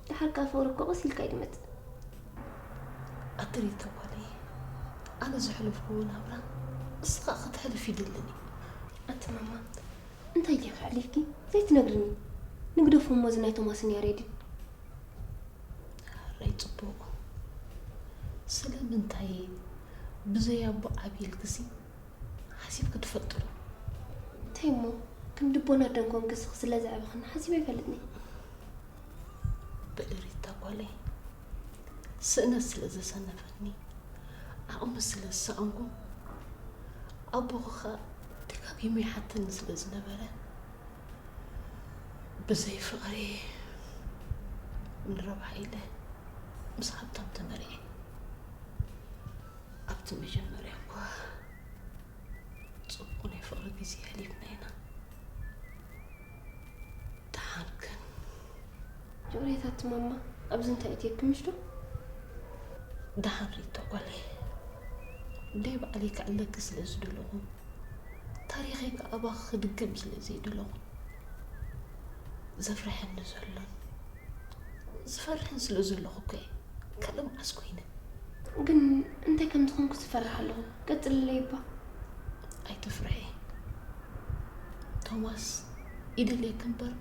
ደሓር ከዓ ፍቕሪ እኮ ቀስ ኢልካ እዩ ዝመጽእ። ኣቲ ሪታ ጓለይ፣ ኣነ ዘሕለፍክዎ ናብራ ንስኻ ከተሕልፍ ይደልን እዩ። ኣቲ ማማ፣ እንታይ ጌርካ ኣሕሊፍኪ ዘይትነግርኒ? ንግደፎ እሞ እዚ ናይ ቶማስን ያሬድን። ሕራይ ጽቡቕ። ስለምንታይ ብዘይ ኣቦ ዓብየ ኢልክሲ ሓሲብኪ ትፈልጢ ዶ? እንታይ እሞ፣ ከም ድቦና ኣደን ኮንክስ ስለ ዘዕበኽኒ ሓሲበ ኣይፈልጥን እየ። በሊ ሪታ ጓለይ፣ ስእነት ስለ ዘሰነፈኒ፣ ዓቕሚ ስለ ዝሰኣንኩ፣ ኣቦኺ ኸኣ ደጋጊሙ ይሓተኒ ስለ ዝነበረ፣ ብዘይ ፍቕሪ ንረብሓ ኢለ ምስ ሃብታም ተመርዕየ። ኣብቲ መጀመርያ እኳ ጽቡቕ ናይ ፍቕሪ ግዜ ኣሕሊፍና ኢና። ደሓር ግን ይቕሬታ እቲ ማማ፣ ኣብዚ እንታይ እትየኪ ምሽ ዶ? ደሓር ሪታ ጓለይ፣ ደይ ባዕለይ ክዕለኪ ስለ ዝደለኹ፣ ታሪኸይ ከኣ ኣባኺ ክድገም ስለ ዘይደለኹ፣ ዘፍርሐኒ ዘሎን ዝፈርሕን ስለ ዘለኹ እኮ እየ። ካልእ መዓስ ኮይነ? ግን እንታይ ከም ዝኾንኩ ዝፈርሕ ኣለኹ። ቀጽልለይ እባ። ኣይትፍርሒ። ቶማስ ይደልየኪ እምበር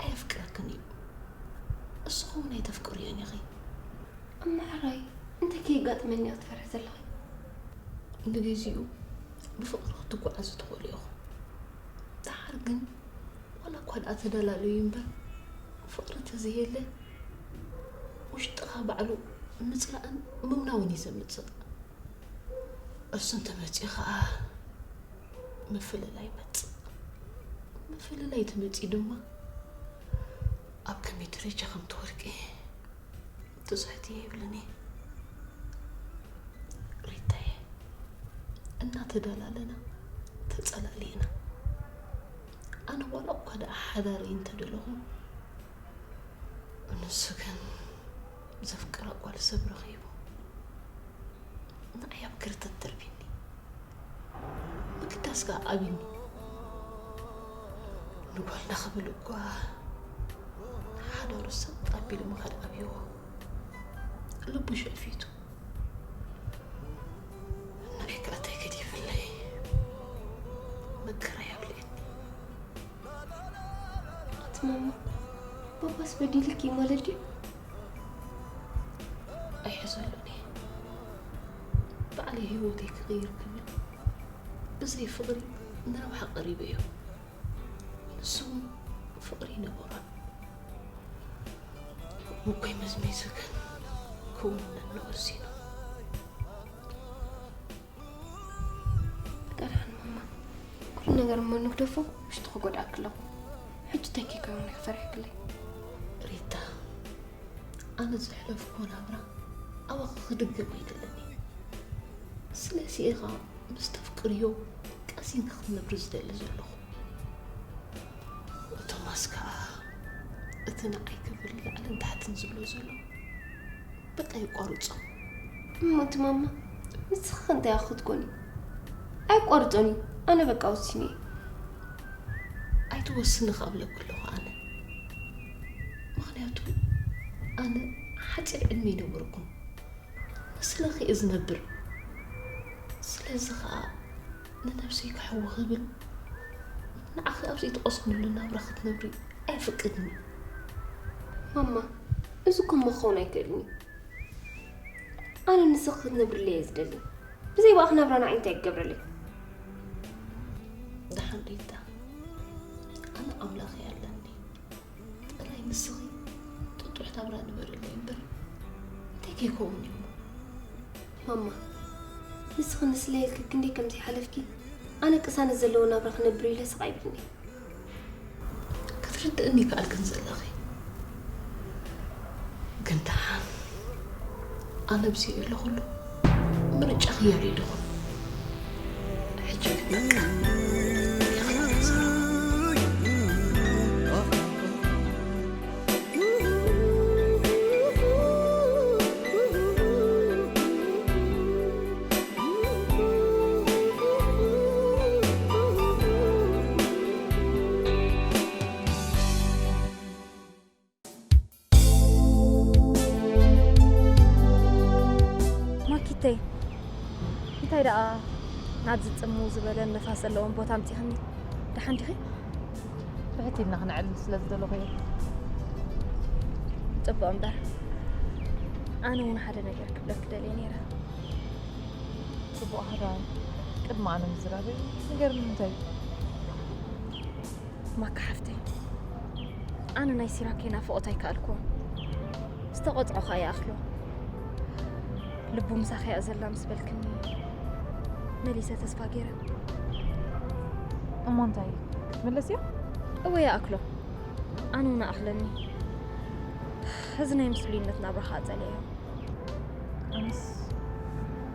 ኣየፍቅረክን እዩ። እስኺ እውን ኣይተፍቅርዮን ኢኺ። እሞ ሕራይ እንታይ ከየጋጥመኒ ኢኺ ትፈርሒ ዘለኺ? ንግዜኡ ብፍቕሪ ክትጓዓዙ ትኽእሉ ኢኹም። ደሓር ግን ዋላ እኳ ደኣ ተደላለዩ እምበር፣ ፍቕሪ ተዘየለ፣ ውሽጥኻ ባዕሉ ምጽላእን ምምናውን እዩ ዘምጽእ። እሱ እንተመጺኡ ኸኣ ምፍልላይ ይመጽእ። ምፍልላይ ተመጺኡ ድማ ኣብ ከመይ ደረጃ ከም ትወድቂ ትስሕቲ የብልን እየ። ሪታየ፣ እናተዳላለና ተጸላሊእና። ኣነ ዋላ እኳ ደኣ ሓዳር እንተደለኹ፣ ንሱ ግን ዘፍቅራ ጓል ሰብ ረኺቡ ንዓይ ኣብ ክርተት ደርቢኒ። ምግዳስ ከኣ ኣብዩኒ። ንጓልና ክብል እኳ ሓዳሩ ሰጥ ኣቢሉ ምኻድ ኣብይዎ። ልቡ ሸፊቱ። ንዓይ ከኣ እንታይ ገዲፍለይ? መከራ የብልየኒ። ኣቲ ማማ፣ ባባስ በዲልኪ ማለት ድዩ? ኣይሕዘሉን እየ። ባዕለይ ህይወተይ ክቕይር ክብል ብዘይ ፍቕሪ ንረብሓ ቀሪበዮ። ንሱ እውን ፍቕሪ ይነበሮ። ምኮይ መዝሚዙ ግን ክውንነኒ ወሲኑ። ደሓን ማማ፣ ኩሉ ነገር እሞ ንግደፎ፣ ውሽጢ ክጎድኣኪ ኣለኹ። ሕጂ ተኪካ እውን ኣይፈርሕክለይ። ሪታ፣ ኣነ ዘሕለፍኩዎ ናብራ ኣባኺ ክድገም ኣይደልን እየ። ስለዚ ኢኻ ምስ ተፍቅርዮ ቀሲንኪ ክትነብሪ ዝደሊ ዘለኹ። ቶማስ ከኣ እቲ ንዓይ ክብል ላዕልን ታሕትን ዝብሎ ዘሎ በቃ የቋርጾ። እሞ እቲ ማማ፣ ንስኺ ከ እንታይ ኢኺ ክትኮኒ? ኣየቋርጾን እዩ። ኣነ በቃ ወሲነ እየ። ኣይትወስኒ ክኣብለኪ ኣለኹ ኣነ። ምኽንያቱ ኣነ ሓጺር ዕድመ ኣይነበርኩን። ንስለኺ እየ ዝነብር። ስለዚ ኸኣ ንነብሰይ ክሕዊ ክብል ንዓኺ ኣብ ዘይትቐስንሉ ናብራ ክትነብሪ ኣየፍቅድን እዩ። ማማ፣ እዚ እኮ እሞ ክኸውን ኣይክእልን እዩ። ኣነ ንስኺ ክትነብርለይ እየ ዝደሊ። ብዘይ ብኣኺ ናብራ ንዓይ እንታይ ክገብረለይ? ደሓን ሪታ፣ ኣነ ኣምላኽ እየ ኣለኒ። ጥራይ ንስኺ ጥጡሕ ናብራ ንበረለይ እምበር እንታይ ከይከውን እዩ እሞ? ማማ፣ ንስኺ ንስለየልኪ ክንደይ ከም ዘይሓለፍኪ፣ ኣነ ቅሳነት ዘለዎ ናብራ ክነብር ኢለ ስቕ ኣይብልን እየ። ክትርድእኒ ይከኣልክን ዘለኺ። ግን ደሓን፣ ኣነ ብዘይ ዘለኹሉ ምርጫ ክያድ ይድኹም። ሕጂ ግን በቃ፣ ያኸ ማኪተይ፣ እንታይ ደኣ ናብዚ ጽምው ዝበለን ንፋስ ዘለዎን ቦታ ኣምጺኽኒ? ደሓን ዲኺ? ብሕት ኢልና ክነዕልል ስለ ዝደለኹ እየ። ጽቡቕ እምበር፣ ኣነ እውን ሓደ ነገር ክብለኪ ደልየ ነይረ። ጽቡቕ ሃዳን፣ ቅድሚ ኣነ ምዝራበይ ንገርኒ እንታይ እዩ? ማካ ሓፍተይ፣ ኣነ ናይ ሲራከይ ናፍቖት ኣይከኣልኩዎን። ዝተቖጽዖ ኸኣ ይኣኽሎ። ልቡ ምሳኺ እያ ዘላ ምስ በልክኒ፣ መሊሰ ተስፋ ገይረ። እሞ እንታይ፣ ክትምለስ እያ? እወ ይኣክሎ። ኣነ እውን ኣኽለኒ። እዚ ናይ ምስሉይነት ናብራ ኸኣ ጸሊኣዮ። ኣነስ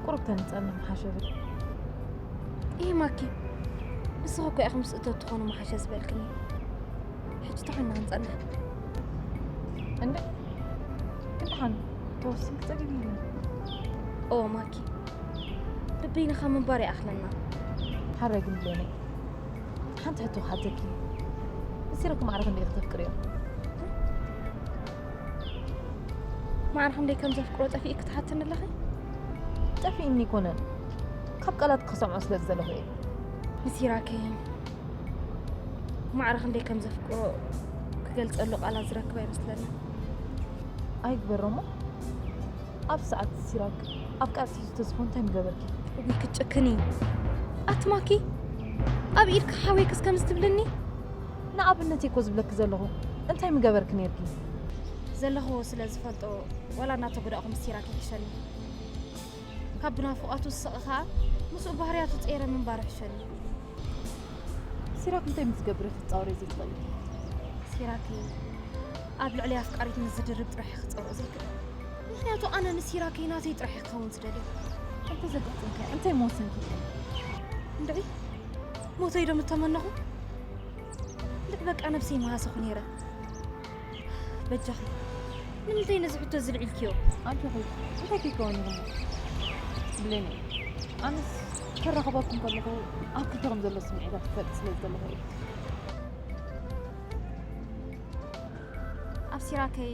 ቁሩብ ተንጸኒ ምሓሸ ብል። ይህ ማኪ፣ ንስኺ እኮ ኢኺ ምስ እቶ ትኾኑ ምሓሸ ዝበልክኒ። ሕጂ ተኾይና ክንጸንሕ። እንዴ፣ ግን ደሓን ተወሲንኪ ጸጊብኒ። ኦ ማኪ፣ በበይንኻ ምንባር ይኣኽለና። ሓራይ ግን ብሌነይ፣ ሓንቲ ሕቶ ክሓተኪ። ንሲራክ ማዕረ ክንደይ ኢኺ ተፍቅርዮ? ማዕረ ክንደይ ከም ዘፍቅሮ ጠፊእኪ ትሓትኒ ኣለኺ? ጠፊእኒ ኣይኮነን፣ ካብ ቃላት ክሰምዖ ስለ ዝደለኹ እየ። ንሲራክ ማዕረ ክንደይ ከም ዘፍቅሮ ክገልጸሉ ቃላት ዝረክብ ኣይመስለንን። ኣይግበሮ እሞ፣ ኣብ ሰዓት ሲራክ ኣብ ቃልሲ ዝተስፎ እንታይ ምገበርኪ? እጉይ ክትጭክኒ። ኣቲ ማኪ፣ ኣብ ኢድካ ሓወይክስ ከምዚ ትብልኒ? ንኣብነት እኮ ዝብለኪ ዘለኹ፣ እንታይ ምገበርኪ ነይርኪ? ዘለኽዎ ስለ ዝፈልጦ፣ ዋላ እናተጎዳእኹ ምስ ሲራክ ይሕሸኒ። ካብ ብናፍቖቱ ዝስቕ ኸኣ፣ ምስኡ ባህርያቱ ጸይረ ምንባር ይሕሸኒ። ሲራክ እንታይ ምስ ገብረ ክትጻወሪ ዘይትኽእሊ? ሲራክ ኣብ ልዕሊ ኣፍቃሪት ምስ ዝድርብ ጥራሕ ክጸውሮ ዘይክእል። ምኽንያቱ ኣነ ንሲራክ ናተይ ጥራሕ ክኸውን ዝደልዮ። እንተ ዘጋጥምከ እንታይ መወሰንኪ? እንድዒ ሞተይ ዶ ምተመነኹ? እንድዒ በቃ ነብሰይ መሃሰኹ ነይረ። በጃኺ ንምንታይ ነዚ ሕቶ ዝልዒልክዮ? ኣጆኺ እንታይ ከይከውን ይኹን ብሌኒ። ኣነስ ከራኸበኩም ከለኹ ኣብ ክልተኹም ዘሎ ስምዒታት ክፈልጥ ስለ ዝደለኹ እየ። ኣብ ሲራከይ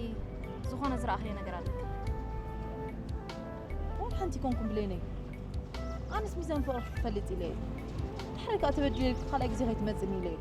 ዝኾነ ዝረኣኽዮ ነገር ኣለካ? ዋላ ሓንቲ ኮንኩም ብሌኒ። ኣነስ ሚዛን ፍቕሪ ክትፈልጥ ኢለ እየ። ድሕሪ ከኣ ተበዲለ ኢልኪ ካልኣይ ግዜ ከይትመጽኒ ኢለ እየ።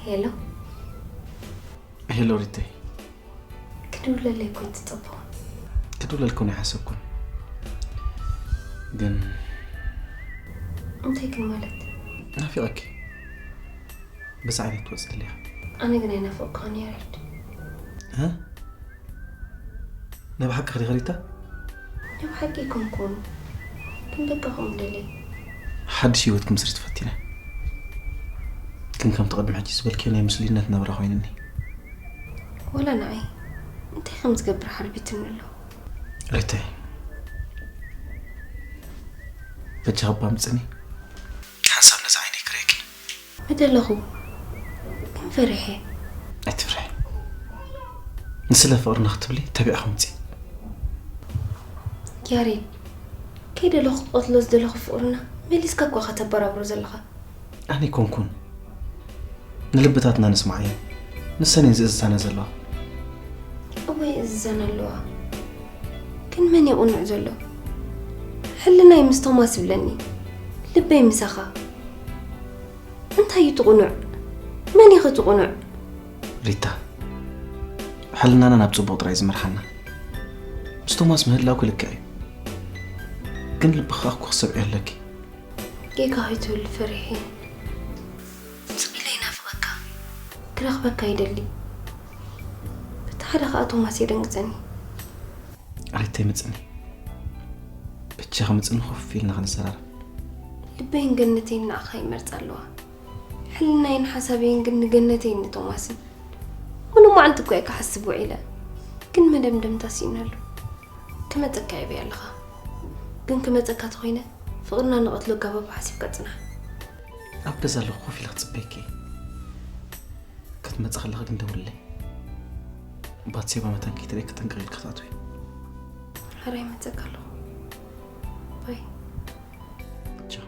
ሄሎ። ሄሎ ሪተይ። ክድውለለይ እኮ ኣይትጸበኹን። ክድውለልኩን ኣይሓሰብኩን። ግን እንታይ ግን ማለት? ናፊቐኪ። ብዛዕባይ ትወጽእ ደሊኻ? ኣነ ግን ኣይናፈቕኩኻን ያሬድ። እ? ናይ ብሓቂ ዲኺ ሪታ? ናይ ብሓቂ ኣይኮንኩን። ግን በቃ ከምኡ ደልየ። ሓድሽ ህይወት ክምስርት ፈቲነ። ግን ከምቲ ቅድሚ ሕጂ ዝበልክዮ ናይ ምስሉይነት ናብራ ኮይኑኒ። ወላ ንዓይ እንታይ ከም ዝገብር ሓርቢትኒ ኣሎ። ሪተይ፣ በጃኺ እባ ምጽኒ። ሓንሳብ ነዚ ዓይነይ ክርእየኪ። ምደለኹ ግን ፈሪሐ። ኣይትፍርሒ። ንስለ ፍቕርና ክትብሊ ተቢዕኺ ምጺ። ያሬድ፣ ከይደለኹ ክቐትሎ ዝደለኹ ፍቕርና መሊስካ እኳ ኢኻ ተበራብሮ ዘለኻ። ኣነ ኣይኮንኩን። ንልብታትና ንስምዓዮ። ንሰን እየን ዝእዝዛና ዘለዋ። እወ ይእዝዛና ኣለዋ። ግን መን እዩ ቅኑዕ ዘሎ? ሕልናይ ምስ ቶማስ ይብለኒ። ልበይ ምሳኻ። እንታይ እዩ እቲ ቅኑዕ? መን እዩ እቲ ቅኑዕ? ሪታ፣ ሕልናና ናብ ጽቡቕ ጥራይ ዝመርሓና። ምስ ቶማስ ምህላው ክልክዕ እዩ። ግን ልብኻ እኮ ክሰብዕዮ ኣለኪ። ጌጋ ከይትብል ፈሪሐ። ስቕ ኢለ ይናፍቐካ። ክረኽበካ ይደሊ። በቲ ሓደ ከኣ ቶማስ የደንግጸኒ። ኣሬተይ ምጽኒ። በጃኺ ምጽኒ ኮፍ ኢልና ክንዘራረብ። ልበይን ገነተይን ንዓኻ ይመርጻ ኣለዋ። ሕልናይን ሓሳበይን ግን ንገነተይን ንቶማስን። ሙሉ መዓልቲ እኮ እየ ክሓስብ ውዒለ። ግን መደምደምታ ስኢነሉ። ክመጸካ ይበይ ኣለኻ። ግን ክመጸካ ተኾይነ ፍቕርና ንቐትሎ ኣጋባብ ሓሲብካ ጽናሕ። ኣብ ገዛ ኣለኹ ኮፍ ኢለ ክጽበየኪ እየ። ክትመጺ ከለኺ ግን ደውልለይ። ባትሴባ መታን ከይትርእየኪ ጠንቀቒ ኢልኪ ክትኣትዊ። ሕራይ መጸካ ኣለኹ። ባይ። ቻው።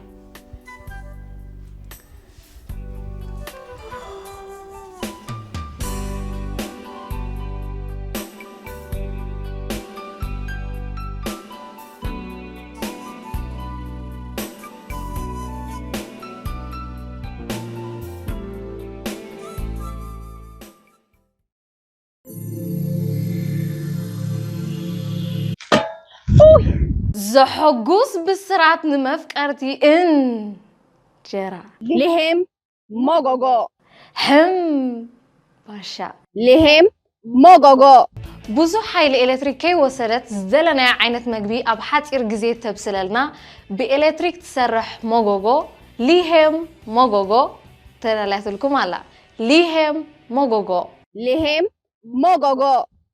ዘሐጉስ ብስራት ንመፍቀርቲ እንጀራ። ሊሄም ሞጎጎ። ሕም ባሻ። ሊሄም ሞጎጎ። ብዙሕ ሓይሊ ኤሌክትሪክ ከይወሰደት ዝደለናዮ ዓይነት መግቢ ኣብ ሓፂር ግዜ ተብስለልና ብኤሌክትሪክ ትሰርሕ ሞጎጎ ሊሄም ሞጎጎ ተዳልያትልኩም ኣላ። ሊሄም ሞጎጎ። ሊሄም ሞጎጎ።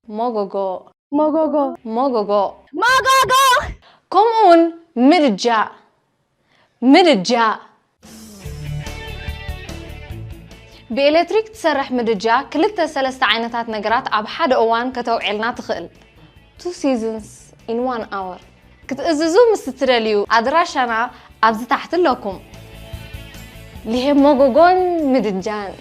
ሞጎጎ። ሞጎጎ። ሞጎጎ። ሞጎጎ። ከምኡ እውን ምድጃ። ምድጃ። ብኤሌክትሪክ ትሰርሕ ምድጃ ክልተ ሰለስተ ዓይነታት ነገራት ኣብ ሓደ እዋን ከተውዕልና ትኽእል። Two seasons in one hour። ክትእዝዙ ምስ እትደልዩ ኣድራሻና ኣብዚ ታሕቲ ኣለኩም። ሊሄም ሞጎጎን ምድጃን።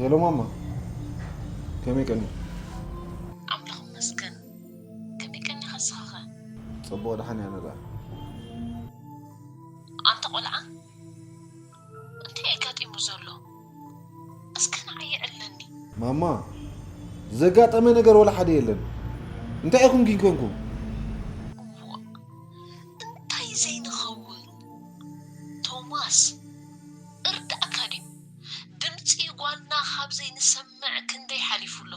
ሄሎ ማማ፣ ከመይ ቀኒ? ኣምላኽ ይመስገን። ከመይ ቀኒኻ ንስኻ ኸ? ጽቡቕ፣ ደሓን እየ ኣነ ደኣ። ኣንታ ቆልዓ፣ እንታይ ኣጋጢሙ ዘሎ? እስከ ንዓይ የዕልለኒ። ማማ፣ ዘጋጠመ ነገር ወላ ሓደ የለን። እንታይ ኢኹም ግን ኮንኩም? እዋ፣ እንታይ ዘይንኸውን? ቶማስ፣ እርዳእካ ድዩ? ድምፂ ጓልና ካብ ዘይንሰምዕ ክንደይ ሓሊፉ ኣሎ።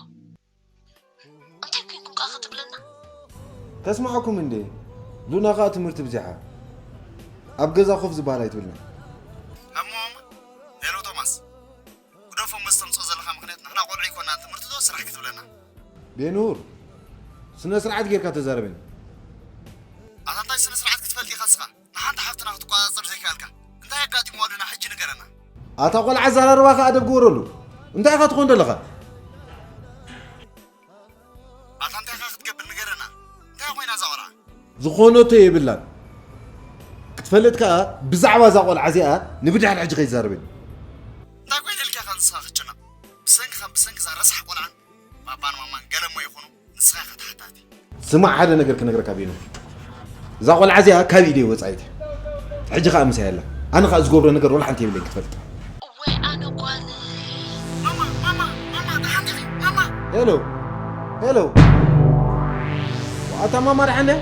እንታይ ኮይንኩም ከኣ ክትብለና? ከስምዓኩም እንዴ? ሉና ከኣ ትምህርቲ ብዚሓ። ኣብ ገዛ ኮፍ ዝበሃል ኣይትብልና። እሞ፣ ሄሎ ቶማስ፣ ግደፎ፣ ምስ ተምጽኦ ዘለኻ ምኽንያት ንሕና ቆልዑ ይኮና፣ ትምህርቲ ዶ ስራሕ ክትብለና? ቤኑር፣ ስነ ስርዓት ጌርካ ተዛረበኒ። ኣታ እንታይ ስነ ስርዓት ክትፈልጥ ኢኻ ንስኻ? ንሓንቲ ሓፍትና ክትቆጻጸር ዘይከኣልካ እንታይ ኣጋጢምዋ ሉና ሕጂ ንገረና። ኣታ ቆልዓ ኣዘራርባኻ ኣደብ ግበረሉ። እንታይ ኢኻ ትኾን ዘለኻ? ኣታ እንታይ ኢኻ ክትገብር ንገረና። እንታይ ኮይና እዛ ቆልዓ? ዝኾነቶ የብላን። ክትፈልጥ ከኣ ብዛዕባ እዛ ቆልዓ እዚኣ ንብድሕሪ ሕጂ ከይዛረበኒ። እንታይ ኮይነ ኢልካ ኢኻ ንስኻ ክትጭነቕ? ብሰንክኻን ብሰንኪ እዛ ረሳሕ ቆልዓን ባባን ማማን ገለ እሞ ይኹኑ ንስኻ ኢኻ ተሓታቲ። ስማዕ ሓደ ነገር ክነግረካ ቤኖ። እዛ ቆልዓ እዚኣ ካብ ኢደይ ወጻኢት እያ። ሕጂ ከኣ ምሳይ ኣላ። ኣነ ከኣ ዝገብሮ ነገር ወላ ሓንቲ የብለይን ክትፈልጥ። እዋይ ኣነ ጓል። ማማ፣ ማማ፣ ማማ፣ ደሓን ዲኺ? ማማ። ሄሎ፣ ሄሎ። ኣታ ማማ ደሓን ድያ?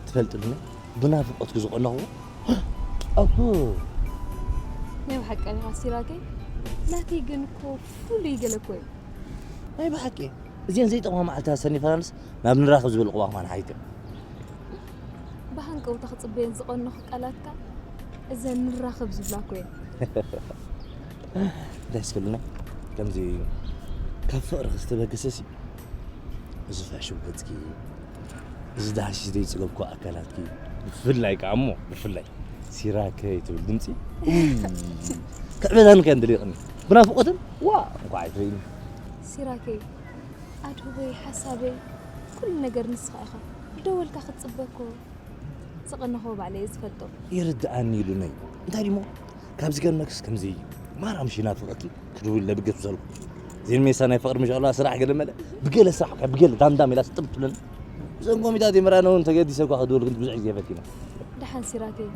ትፈልጥኒ ብናፍቆትኪ ዝቆነኹ ኣቦ። ናይ ብሓቂ ኢኻ ሲራከይ፣ ናተይ ግን እኮ ፍሉይ ገለ እኮ እዩ። ናይ ብሓቂ እዚአን ዘይጠቕማ መዓልታት ኣሰኒፋናንስ ናብ ንራኸብ ዝብል ቅዋም ኣንሓይተ። ብሃንቀውታ ክጽበየን ዝቐነኹ ቃላትካ እዘን ንራኸብ ዝብላ እኮ እየን። እንታይ ስክልና ከምዚ ካብ ፍቕሪ ክስተበግሰሲ እዚ ፍሕሹው ገጽኪ፣ እዚ ዳህሲስ ዘይጸገብኩ ኣካላትኪ፣ ብፍላይ ከኣ እሞ ብፍላይ ሲራከይ ትብል ድምጺ፣ ክዕበዳኒ ከ እንድሊቕኒ ብናፍቖትን ዋ እንኳዕ ኣይትርእይኒ። ሲራከይ ኣድህቦይ ሓሳበይ ኩሉ ነገር ንስኻ ኢኻ። ደወልካ ክትጽበ እኮ ዝቐነኹዎ ባዕለይ እየ ዝፈልጦ። ይርድኣኒ ኢሉነይ። እንታይ ድሞ? ካብዚ ገርመክስ ከምዚ እዩ። ማራም ሽና ፍቕርኪ ክድውል ለብገት ብሰልኩ። ዜን ሜሳ ናይ ፍቕሪ ምሻላ ስራሕ ገለ መለ። ብገለ ስራሕ ከ ብገለ ዳምዳም ኢላ ስጥም ትብለኒ። እዞም ኮሚታት የመራነውን ተገዲሰ እኳ ክድውል ግን ብዙሕ ግዜ ፈቲነ። ደሓን ሲራከይ።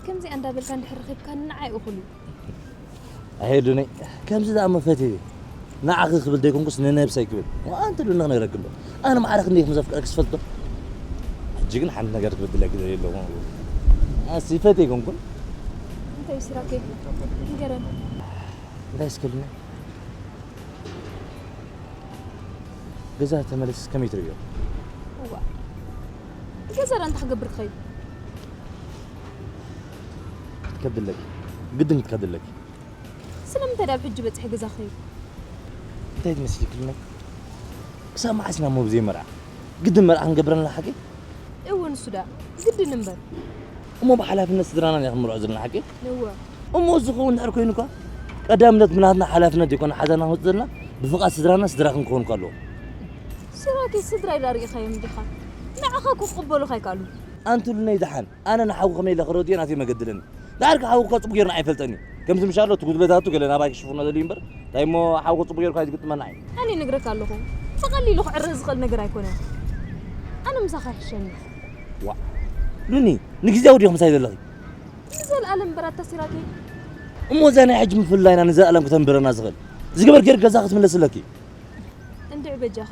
ከምዚ እንዳበልካ እንድሕር ረኺብካኒ ንዓይ እኹል እዩ። ኣሄዱነይ ከምዚ ደኣ መፈትየ ንዓኺ ክብል ዘይኮንኩስ ንነብሰይ ክብል። ኣንተ ዶ ንኽነግረክ እምበር። ኣነ ማዕረ ክንደይ ከም ዘፍቅረክ ዝፈልጥ ዶ? ሕጂ ግን ሓንቲ ነገር ክብድለኪ ደልየ ኣለኹ። ኣሲ ፈትየ ኣይኮንኩን። እንታይ እዩ ሲራከይ? ንገረን። እንታይ እስከልኒ? ገዛ ተመለስ ከመይ ትርእዮ? እዋ። ገዛ ደኣ እንታይ ክገብር ክኸይድ? ክትከብድለኪ። ግድን ክትከብድለኪ። ስለምንታይ ደኣ ኣብ ሕጂ በጺሐ ገዛ ክኸይድ? እንታይ ትመስሊ ክልመይ? ክሳብ መዓስ ኢና እሞ ብዘይ መርዓ? ግድን መርዓ ክንገብረና ሓቂ? እወ፣ ንሱ ደኣ ግድን እምበር። እሞ ብሓላፍነት ስድራና ኢና ክንምርዖ ዘለና ሓቂ? እወ። እሞ እዚ ክኸውን እንድሕር ኮይኑ እኳ፣ ቀዳምነት ብናትና ሓላፍነት ዘይኮነ ሓዛና ክንወጽእ ዘለና፣ ብፍቓድ ስድራና ስድራ ክንከውን እኳ ኣለዎ። ስራኪ ስድራይ ደኣ ርኢኻዮም ዲኻ? ንዓኻ እኮ ክቕበሉኻ ኣይከኣሉን። ኣንቱሉነይ ደሓን፣ ኣነ ንሓው ከመይ ኢለ ክረድዮ ናተይ መገዲ ኣለኒ። ደሓር ከ ሓው እኳ ጽቡቕ ጌርና ኣይፈልጠን እዩ። ከምዚ ምሻሎ እቲ ጉድለታቱ ገለ ናባይ ክሽፍኖ ደልዩ እምበር፣ እንታይ እሞ ሓው ጽቡቕ ጌርካ እዩ ዝግጥመና እዩ። ኣነ ይነግረካ ኣለኹ፣ ብቐሊሉ ክዕረ ዝኽእል ነገር ኣይኮነን። ኣነ ምሳኻ ይሕሸኒ። ዋ፣ ሉኒ፣ ንግዜያዊ ዲኹም ምሳይ ዘለኺ? ንዘለኣለም እምበር ኣታ ሲራኬ። እሞ እዛ ናይ ሕጂ ምፍልላይና ንዘለኣለም ክተንብረና ዝኽእል ዝገበር ጌር ገዛ ክትምለስለኪ። እንድዒ በጃኻ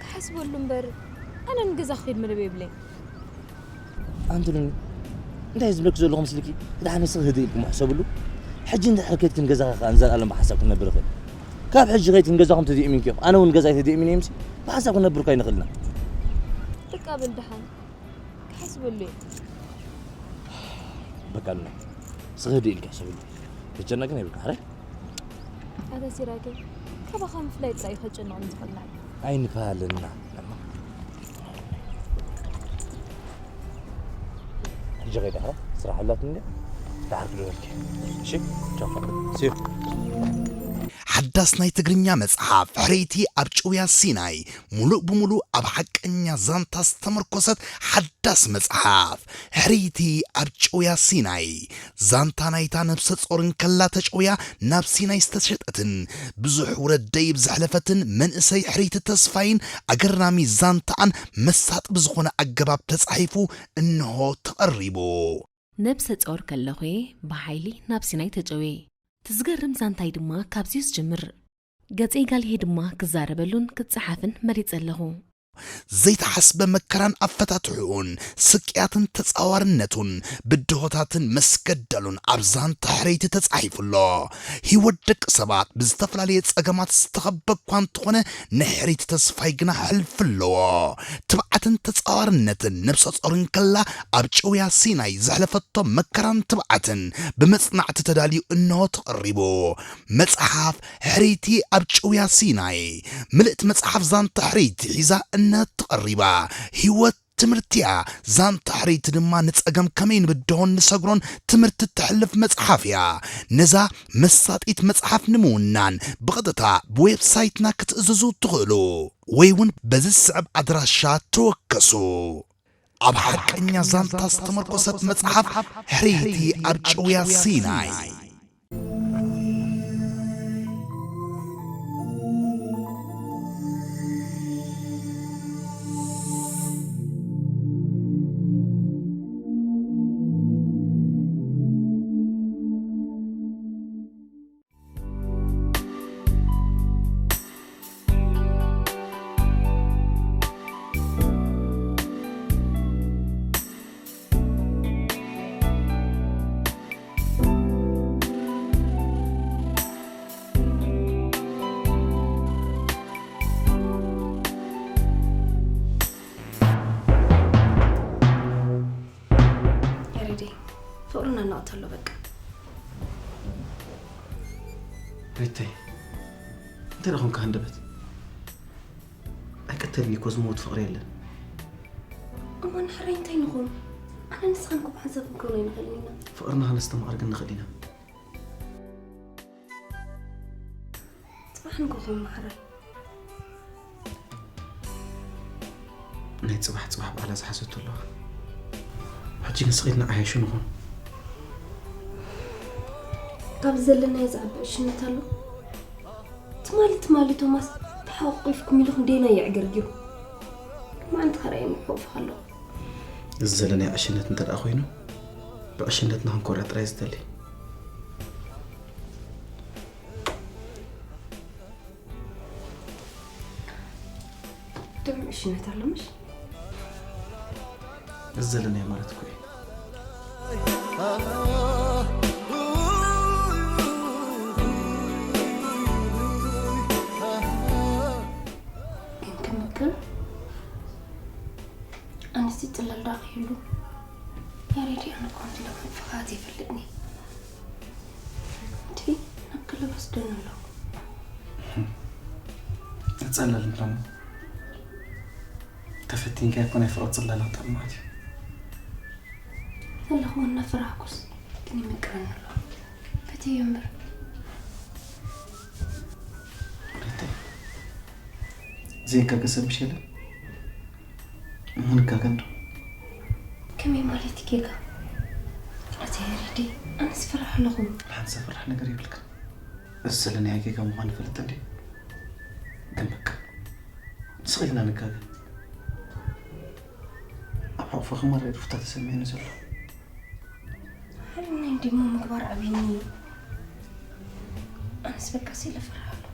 ክሓስበሉ እምበር፣ ኣነ ንገዛ ክኸይድ መደብ የብለይን። ኣንቱሉኒ፣ እንታይ ዝብለኪ ዘለኹ ምስልኪ? ደሓን ንስኺ ህድእ ኢልኪ እሞ ሕሰብሉ። ሕጂ እንድሕር ከይድኪ ንገዛኺ ከኣ ንዘለኣለም ብሓሳብ ክንነብር ንኽእል። ካብ ሕጂ ከይድኪ ንገዛኹም ተደኢሚንኪ ኢኹም። ኣነ እውን ገዛይ ተደኢሚነ እምሲ ብሓሳብ ክንነብር እኳ ኣይንኽእልና። በቃ በል ደሓን ክሓስበሉ እየ። በቃ ሉና፣ ስኺ ህድእ ኢልኪ ሕሰብሉ። ክትጨነቂ ግን የብልክን፣ ሕራይ? ኣታ ሲራኬ፣ ካባኻ ምፍላይ ጥራይ እዩ ከጨንቐኒ ዝኽእል ንዓይ። ኣይንፋለና። ሕጂ ከይደ፣ ሕራይ? ስራሕ ኣላትኒ እንድያ። ደሓር ክደወልኪ። እሺ? ቻው። See you። ሓዳስ ናይ ትግርኛ መጽሓፍ ሕርይቲ ኣብ ጭውያ ሲናይ፣ ሙሉእ ብሙሉእ ኣብ ሓቀኛ ዛንታ ዝተመርኮሰት ሓዳስ መጽሓፍ። ሕርይቲ ኣብ ጭውያ ሲናይ። ዛንታ ናይታ ነብሰ ጾር እንከላ ተጨውያ ናብ ሲናይ ዝተሸጠትን ብዙሕ ውረድ ደይብ ዘሕለፈትን መንእሰይ ሕርይቲ ተስፋይን ኣገራሚ ዛንታኣን መሳጢ ብዝኾነ ኣገባብ ተጻሒፉ እንሆ ተቐሪቡ። ነብሰ ጾር ከለኹ'የ ብሓይሊ ናብ ሲናይ ተጨውየ። እቲ ዝገርም ዛንታይ ድማ ካብዚ'ዩ ዝጅምር። ገጸይ ጋልሄ ድማ ክዛረበሉን ክጸሓፍን መሪጸ ኣለኹ። ዘይተሓስበ መከራን ኣፈታትሕኡን፣ ስቅያትን ተጻዋርነቱን፣ ብድሆታትን መስገደሉን ኣብ ዛንታ ሕርይቲ ተጻሒፉ ኣሎ። ህይወት ደቂ ሰባት ብዝተፈላለየ ጸገማት ዝተኸበ እኳ እንተኾነ፣ ናይ ሕርይቲ ተስፋይ ግና ሕልፊ ኣለዎ። ትብዓትን ተጻዋርነትን ነብሰ ጾር እንከላ ኣብ ጭውያ ሲናይ ዘሕለፈቶ መከራን ትብዓትን ብመጽናዕቲ ተዳልዩ እንሆ ተቐሪቡ። መጽሓፍ ሕርይቲ ኣብ ጭውያ ሲናይ። ምልእቲ መጽሓፍ ዛንታ ሕርይቲ ሒዛ እንሆ ተቐሪባ። ህይወት ትምህርቲ እያ። ዛንታ ሕርይቲ ድማ ንጸገም ከመይ ንብድሆን ንሰግሮን ትምህርቲ እተሕልፍ መጽሓፍ እያ። ነዛ መሳጢት መጽሓፍ ንምውናን ብቐጥታ ብዌብሳይትና ክትእዝዙ ትኽእሉ፣ ወይ እውን በዚ ዝስዕብ ኣድራሻ ተወከሱ። ኣብ ሓቀኛ ዛንታ ዝተመርኮሰት መጽሓፍ ሕርይቲ ኣብ ጭውያ ሲናይ። ያሬዴ፣ ፍቕርና እናቐተሎ በቃ። ሪተይ፣ እንታይ ደኾንካ ሃንደበት? ኣይቀተልን እኮ ዝመውት ፍቕሪ የለን። እሞ ንሕራይ እንታይ ንኹን? ኣነ ንስኻን እኮ ብሓንሳብ ክንከውን ኣይንኽእልን ኢና። ፍቕርና ከነስተማቕር ግን ንኽእል ኢና። ጽባሕ ንጎሆ መሓራይ። ናይ ጽባሕ ጽባሕ ባዕላ ዝሓዘቶ ኣለዋ። ጅን ስቒልና ዓያሹ ንኹን። ካብ ዘለናዮ ዝዓቢ ዕሽነት ኣሎ። ትማሊ ትማሊ ቶማስ ተሓቋቒፍኩም ኢልኩም ደይና የዕገርግዩ። መዓንቲ ከራይ ንሕቑፍ ኣሎ። እዚ ዘለናዮ ዕሽነት እንተ ደኣ ኮይኑ፣ ብዕሽነትና ክንኮርዕ ጥራይ ዝደሊ። ጥዑም ዕሽነት ኣሎ፣ ምሽ? እዚ ዘለናዮ ማለት እኮ እዩ። ግን ክምክር፣ ኣንስቲ ጥለል ዳኺሉ። ያሬድ፣ ኣነ እኮ ከምዚ ኢለ ክፍኻት ይፈልጥኒ። እንዲ ናብ ክለብ ወስደኒ ኣለኹ። ተጸለል እንተሞ ተፈቲንካ እኮ ናይ ፍቕሪ ጽላላት ጠማት እዩ። ዘለኹ እናፈራህኩስ ግን ይምቅረኒ ኣሎ። ፈትዮ እምበር። ሪተይ፣ ዘይጋገ ሰብ ምሽ የለን። ምንጋገ እንዶ? ከመይ ማለት ጌጋ? ኣቲ ያሬደይ፣ ኣነስ ፈራሕ ኣለኹ። ንሓንቲ ዘፍርሕ ነገር የብልክን። እዚ ዘለናዮ ጌጋ ምዃኑ ይፈልጥ እንዴ? ግን በቃ፣ ስቕ ኢልና ንጋገ። ኣብ ሕቑፍኺ ማራ እዩ ሩፍታ ተሰሚዑኒ ዘሎ። ሓይልና እንዲሞ ምግባር ዓብይኒ እዩ። ኣነስ በቃ ሲለ ፈርሃለሁ።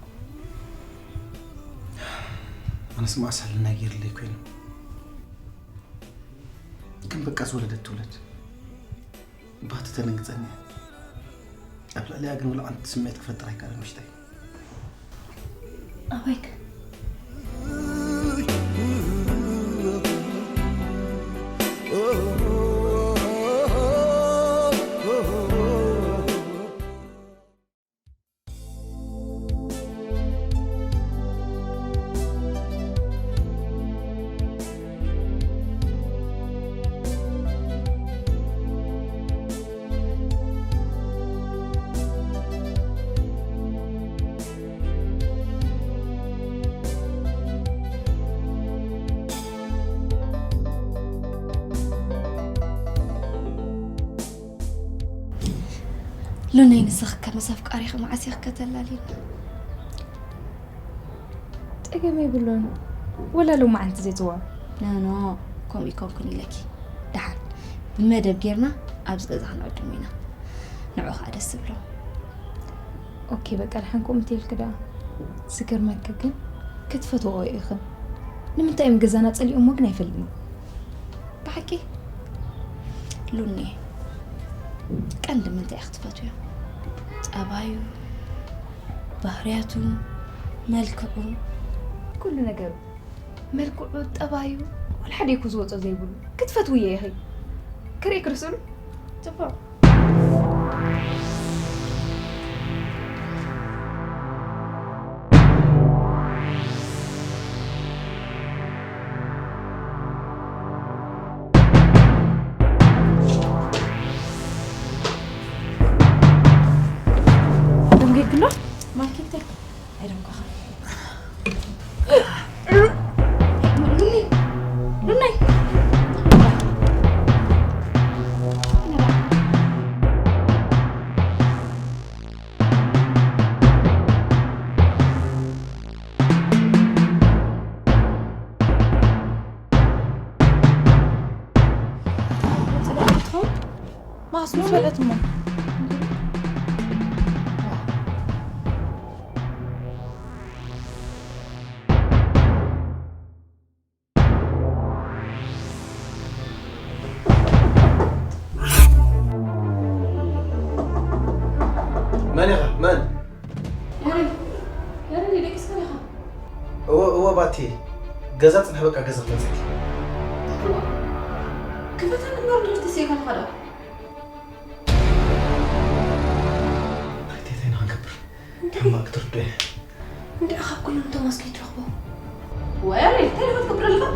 ኣነስ መዓስ ሕልና ገይርለይ ኮይኑ። ግን በቃ ዝወለደት ትውለድ። ባቲ ተደንግጸኒ እያ። ኣብ ልዕሊኣ ግን ወላ ሓንቲ ስምዒት ክፈጥር ኣይከኣለን ውሽጠይ። ኣበይክ? ሉነይ፣ ንስኺ ከመስ ኣፍቃሪኺ መዓስ ኢኺ ከተላልይኒ? ጸገም የብሉን። ወላ ሎማዓንቲ ዘይጽዋ። ኖ፣ ኖ፣ ከምኡ ይኮንኩን ኢለኪ። ደሓን ብመደብ ጌርና ኣብዚ ገዛ ክንዕድሞ ኢና። ንዑ ኸኣ ደስ ዝብሎ። ኦኬ፣ በቃ፣ ደሓን ከምኡ እንተይልኪ ደኣ። ዝገርመኪ ግን ክትፈትዎ ኢኽን። ንምንታይ እዮም ገዛና ጸሊኦሞ ግን ኣይፈልጥን። ብሓቂ ሉኒ፣ ቀንዲ ምንታይ ኢኺ ትፈትውዮ? ጠባዩ፣ ባህርያቱ፣ መልክዑ? ኩሉ ነገሩ። መልክዑ፣ ጠባዩ፣ ወላ ሓደ እኮ ዝወጾ ዘይብሉ። ክትፈትውዮ ኢኺ። ክርእየኪ ዶ ስእሉ? ጽቡቕ። ደንጊግሎ? ማኪተይ። ኣይደንጓኻ። ሉኒ! ሉናይ! ማስሉ ፈለት እሞ። መን ኢኻ? መን? ያሬድ፣ ያሬድ፣ ደቂስካ ዲኻ? እወ፣ እወ፣ ባቲ። ገዛ ጽንሕ፣ በቃ፣ ገዛ ክመጽእ። ክፈተኒ እምበር፣ ድምርቲ ሴካ ንኸዳ። እንታይ፣ እንታይ ኢና ክንገብር? እንታይ? ሕማቕ ክትርዶ እየ። እንድዒ ካብ ኩሎም ቶማስ ከይትረኽቦ። ወይ፣ እንታይ ኢኻ ትገብር ኣለኻ?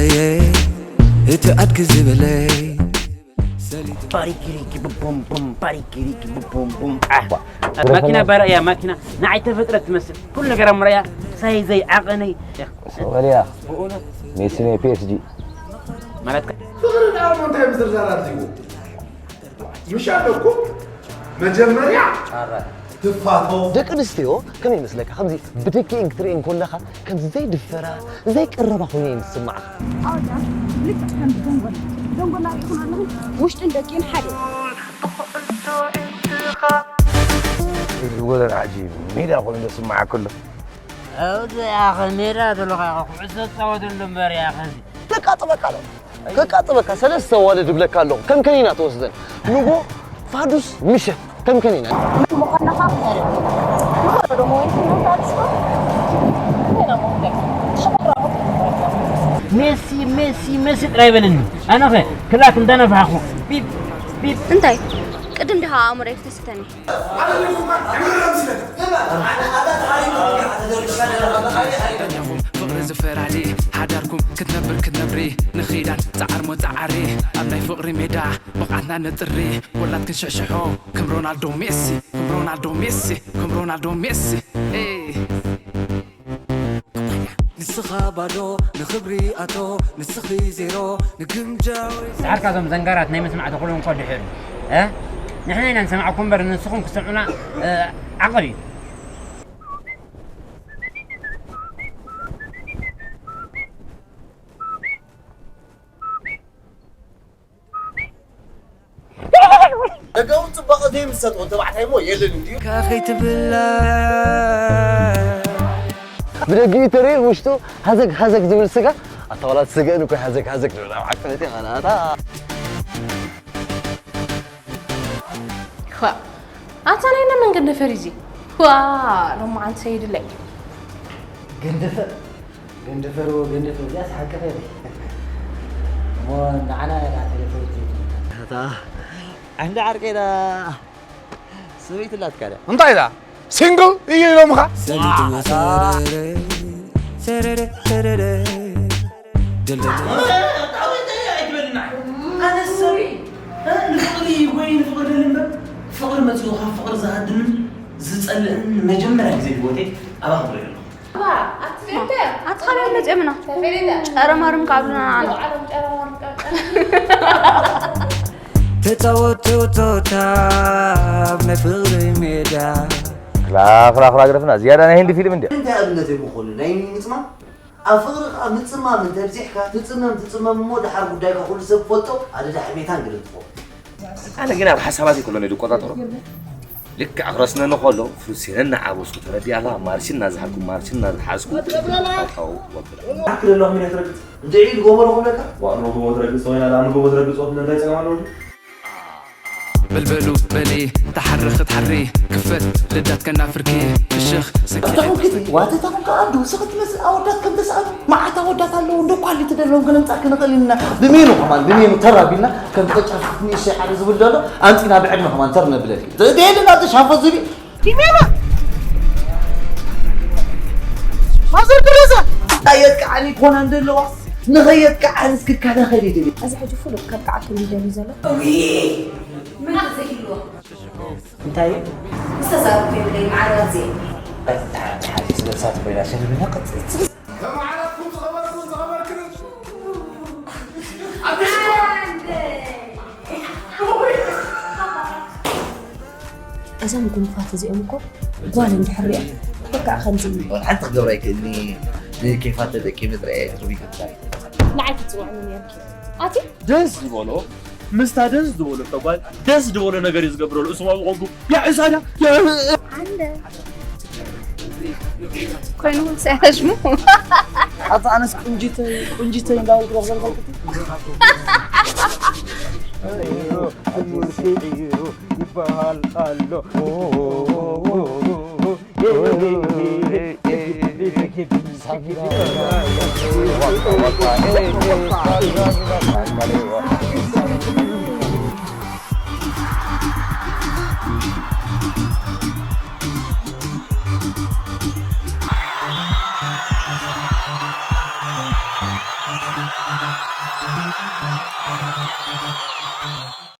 እቲ ኣድጊ ዝበለይ ሰሊጥ ባሪኪሪኪ ቡም ቡም፣ ባሪኪሪኪ ቡም ቡም። አ፣ ባ-፣ ማኪና ብረኸና። በራ እያ፣ ማኪና ንዓይ ተፈጥረት ትመስል። ኩሉ ነገር ኣምረያ፣ ሳይዘይ፣ ዓቐነይ። ሰው በልያ። ብእውነት። ሜሲ ናይ ፒ ኤስ ጂ። ማለት ከ- ፍቕሪ ደኣ እሞ እንታይ ምዝርዛር ኣድልይዎ? ምሽ ኣለኩም መጀመርያ ትፋተው። ደቂ ኣንስትዮ ከመይ ይመስለካ? ከምዚ ብደቂኤን ክትርእየን ከለኻ ከምዚ ዘይድፈራ፣ ዘይቀረባ ኮይነ እየን ዝስምዓኻ። ኣወዳት ልክዕ ከም ደንጎላ። ደንጎላ ርኢኹም ኣለኹም? ውሽጥን ደቂን ሓደ እዩ። ወለን ዓጂብ ሜዳ ኮይኑ እንዶ ስምዓካ ኣሎ። ኣብዚ ኣኸ ሜዳ ዘለኻ ኢኻ ኩዕሶ ትጻወተሉ እምበር ኢኻ እዚ። ከቃጥበካ ኣለኹ። ከቃጥበካ ሰለስተ ኣዋልድ እብለካ ኣለኹ። ከም ከኒና ትወስደን። ንጎ ፋዱስ ምሸት ከም ከኒና። ሜሲ፣ ሜሲ፣ ሜሲ ጥራይ በለኒ። ኣነኸ ክላክ እንዳነፋሕኩ ቢፕ፣ ቢፕ። እንታይ? ቅድም ዲኻ ኣእምሮይ ክትስተኒ? ፍቕሪ ዝፈራዲ ሓዳርኩም ክትነብር ክትነብሪ ንኺዳን ጻዓር ሞ ጻዓሪ ኣብ ናይ ፍቕሪ ሜዳ ብቕዓትና ንጥሪ ወላድ ክንሽሕሽሖ ከም ሮናልዶ ሜሲ ከም ሮናልዶ ሜሲ ከም ሮናልዶ ሜሲ ኤ። ንስኻ ባዶ ንኽብሪ ኣቶ ንስኺ ዜሮ ንግምጃዊ። ድሓር ካብዞም ዘንጋራት ናይ ምስማዕ ተኽእሎ እንኮ ድሕር፣ እ? ንሕና ኢና ንሰምዓኩም እምበር ንስኹም ክትሰምዑና፣ እ፣ ዓቐብ እዩ። ደጋዊ ጽባቐ ዘይምሰጦ ተባዕታይ እሞ የለን እንድዩ። ከኸይትብላ። ብደጊኡ ተርኢ ውሽጡ ሃዘግ ሃዘግ ዝብል ስጋ፣ ኣታ ዋላ እቲ ስገእን እኮ ሃዘግ ሃዘግ ዝብል ኣብ ዓቀበት ኢኻ ናታ። ኳ፣ ኣታ ናይ መን ገንደፈር እዩ እዚ? ዋ፣ ሎማዓንቲ ሰይድለይ። ገንደፈር? ገንደፈር ወ ገንደፈር፣ እዚኣስ ሓቂ ኸይደ። እሞ ንዓና እያ ደኣ ተለፈር ዘይትብል። ኣታ፣ ዓንዲ ዓርከይ ደኣ ሰበይቲ ኣላትካ ደኣ። እንታይ ደኣ? ሲንግል እዩ ኢሎምኻ? ሰሊጥ ወሰረረ፣ ሰረረ፣ ሰረረ። ደልደል። ኣነ ሰብ፣ እ፣ ንፍቕሪ ወይ ንፍቕሪ ደሊ እምበር፣ ፍቕሪ መጺኡ ካብ ፍቕሪ ዝሃድምን ዝጸልእን ንመጀመርያ ግዜ ህይወተይ ኣባኻ ንሪኦ ኣለኹ። ኣቲ ካበይ መጺኦምና? ጨረማርም ካብ ሉና ኣና። ተጻወትቶታት ናይ ፍቕሪ ሜዳ። ክላ፣ ክላ፣ ክላ ግደፍና። ዝያዳ ናይ ህንዲ ፊልም እንድያ። እንታይ ኣብነት ይምኾኑ? ናይ ምጽማም? ኣብ ፍቕሪ ከኣ ምጽማም እንተብዚሕካ፣ ትጽመም፣ ትጽመም እሞ፣ ደሓር ጉዳይካ ኩሉ ሰብ ክፈልጦ፣ ኣደዳ ሕሜታን ግድን ትኸውን። ኣነ ግን ኣብ ሓሳባተይ ከሎ እየ ዝቆጻጸሮ። ልክዕ ክረስነኒ ከሎ፣ ፍሩሴነ እናዓበስኩ ተረዲኣ ኣለኻ፣ ማርሽ እናዝሓልኩ፣ ማርሽ እናዝሓዝኩ፣ ታታው ወብላ። ዓርኪ ዘለኹም ኢና ትረግጽ። እንድዒ ንጎቦ ዶ ክብለካ? ዋእ፣ ንጎቦ ትረግጽ ኮይና፣ ደኣ ንጎቦ ትረግጽ ወትለ እንታይ ጸገም ኣለዎ? በልበሉ በሊ፣ ተሓሪ ክትሓሪ፣ ክፈት ልዳት ከናፍርኪ፣ ፍሽኽ ሰኪ። እታ ኮንክቲ፣ ዋተታ ኮንካ ኣዱ፣ ስኽት ትመስል ኣወዳት ከም ተስኣሉ፣ መዓት ኣወዳት ኣለዉ፣ እንዶ ኳሊቲ ደለዎም ክነምጻእኪ ንኽእል ኢና። ብሜኑ ከማን፣ ብሜኑ ተር ኣቢልና፣ ከምቲ ቅጫ ንእሽተይ ሓደ ዝብል ዘሎ፣ ኣምጺና ብዕድመ ከማን ተር ነብለኪ። ደየልና ተሻፎ ዝቢ። ዲሜና! ማዘር ተሬዛ! ኣየጥቅዓኒ ኮነ እንደለዋ፣ ንኸየጥቅዓንስ ክከላኸል ይደሊ። እዚ ሕጂ ፍሉጥ ከጥቅዓኩም ይደሊ ዘሎ። እውይ! ምን ዘይህልዎ? እንታይ? ዝተዛረብኩ የብለይ፣ መዓረባት ዘይ። በታ፣ ሓንቲ ስለ እሳት ኮይና፣ ሸልምና ቀጽል። ከመዓራትኩም ዝኸበርኩን ዝኸበርክን። ኣንተ ሽኮር! እዞም ጉንፋት እዚኦም እኮ ጓል እንድሕር ሪኣ በቃ ከምዚ እዩ። ሓንቲ ክገብራ ኣይክእልኒ፣ ንኬፋት ተጠቂመ ጥራይ እየ ክትብል ይከብዳል። ንዓይ ክትጽውዕኒ ነርኪ። ኣቲ? ደስ ዝበሎ፣ ምስታ ደስ ዝበሎ ተጓል ደስ ዝበሎ ነገር እዩ ዝገብረሉ። እሱ ዋው ቆጉ። ያ እሳዳ፣ ያ። ኣንደ። ኮይኑ ሳያሽሙ። ኣታ ኣነስ ቁንጂተይ፣ ቁንጂተይ እንዳበልኩ ረኽበልኩ። ይበሃል ኣሎ።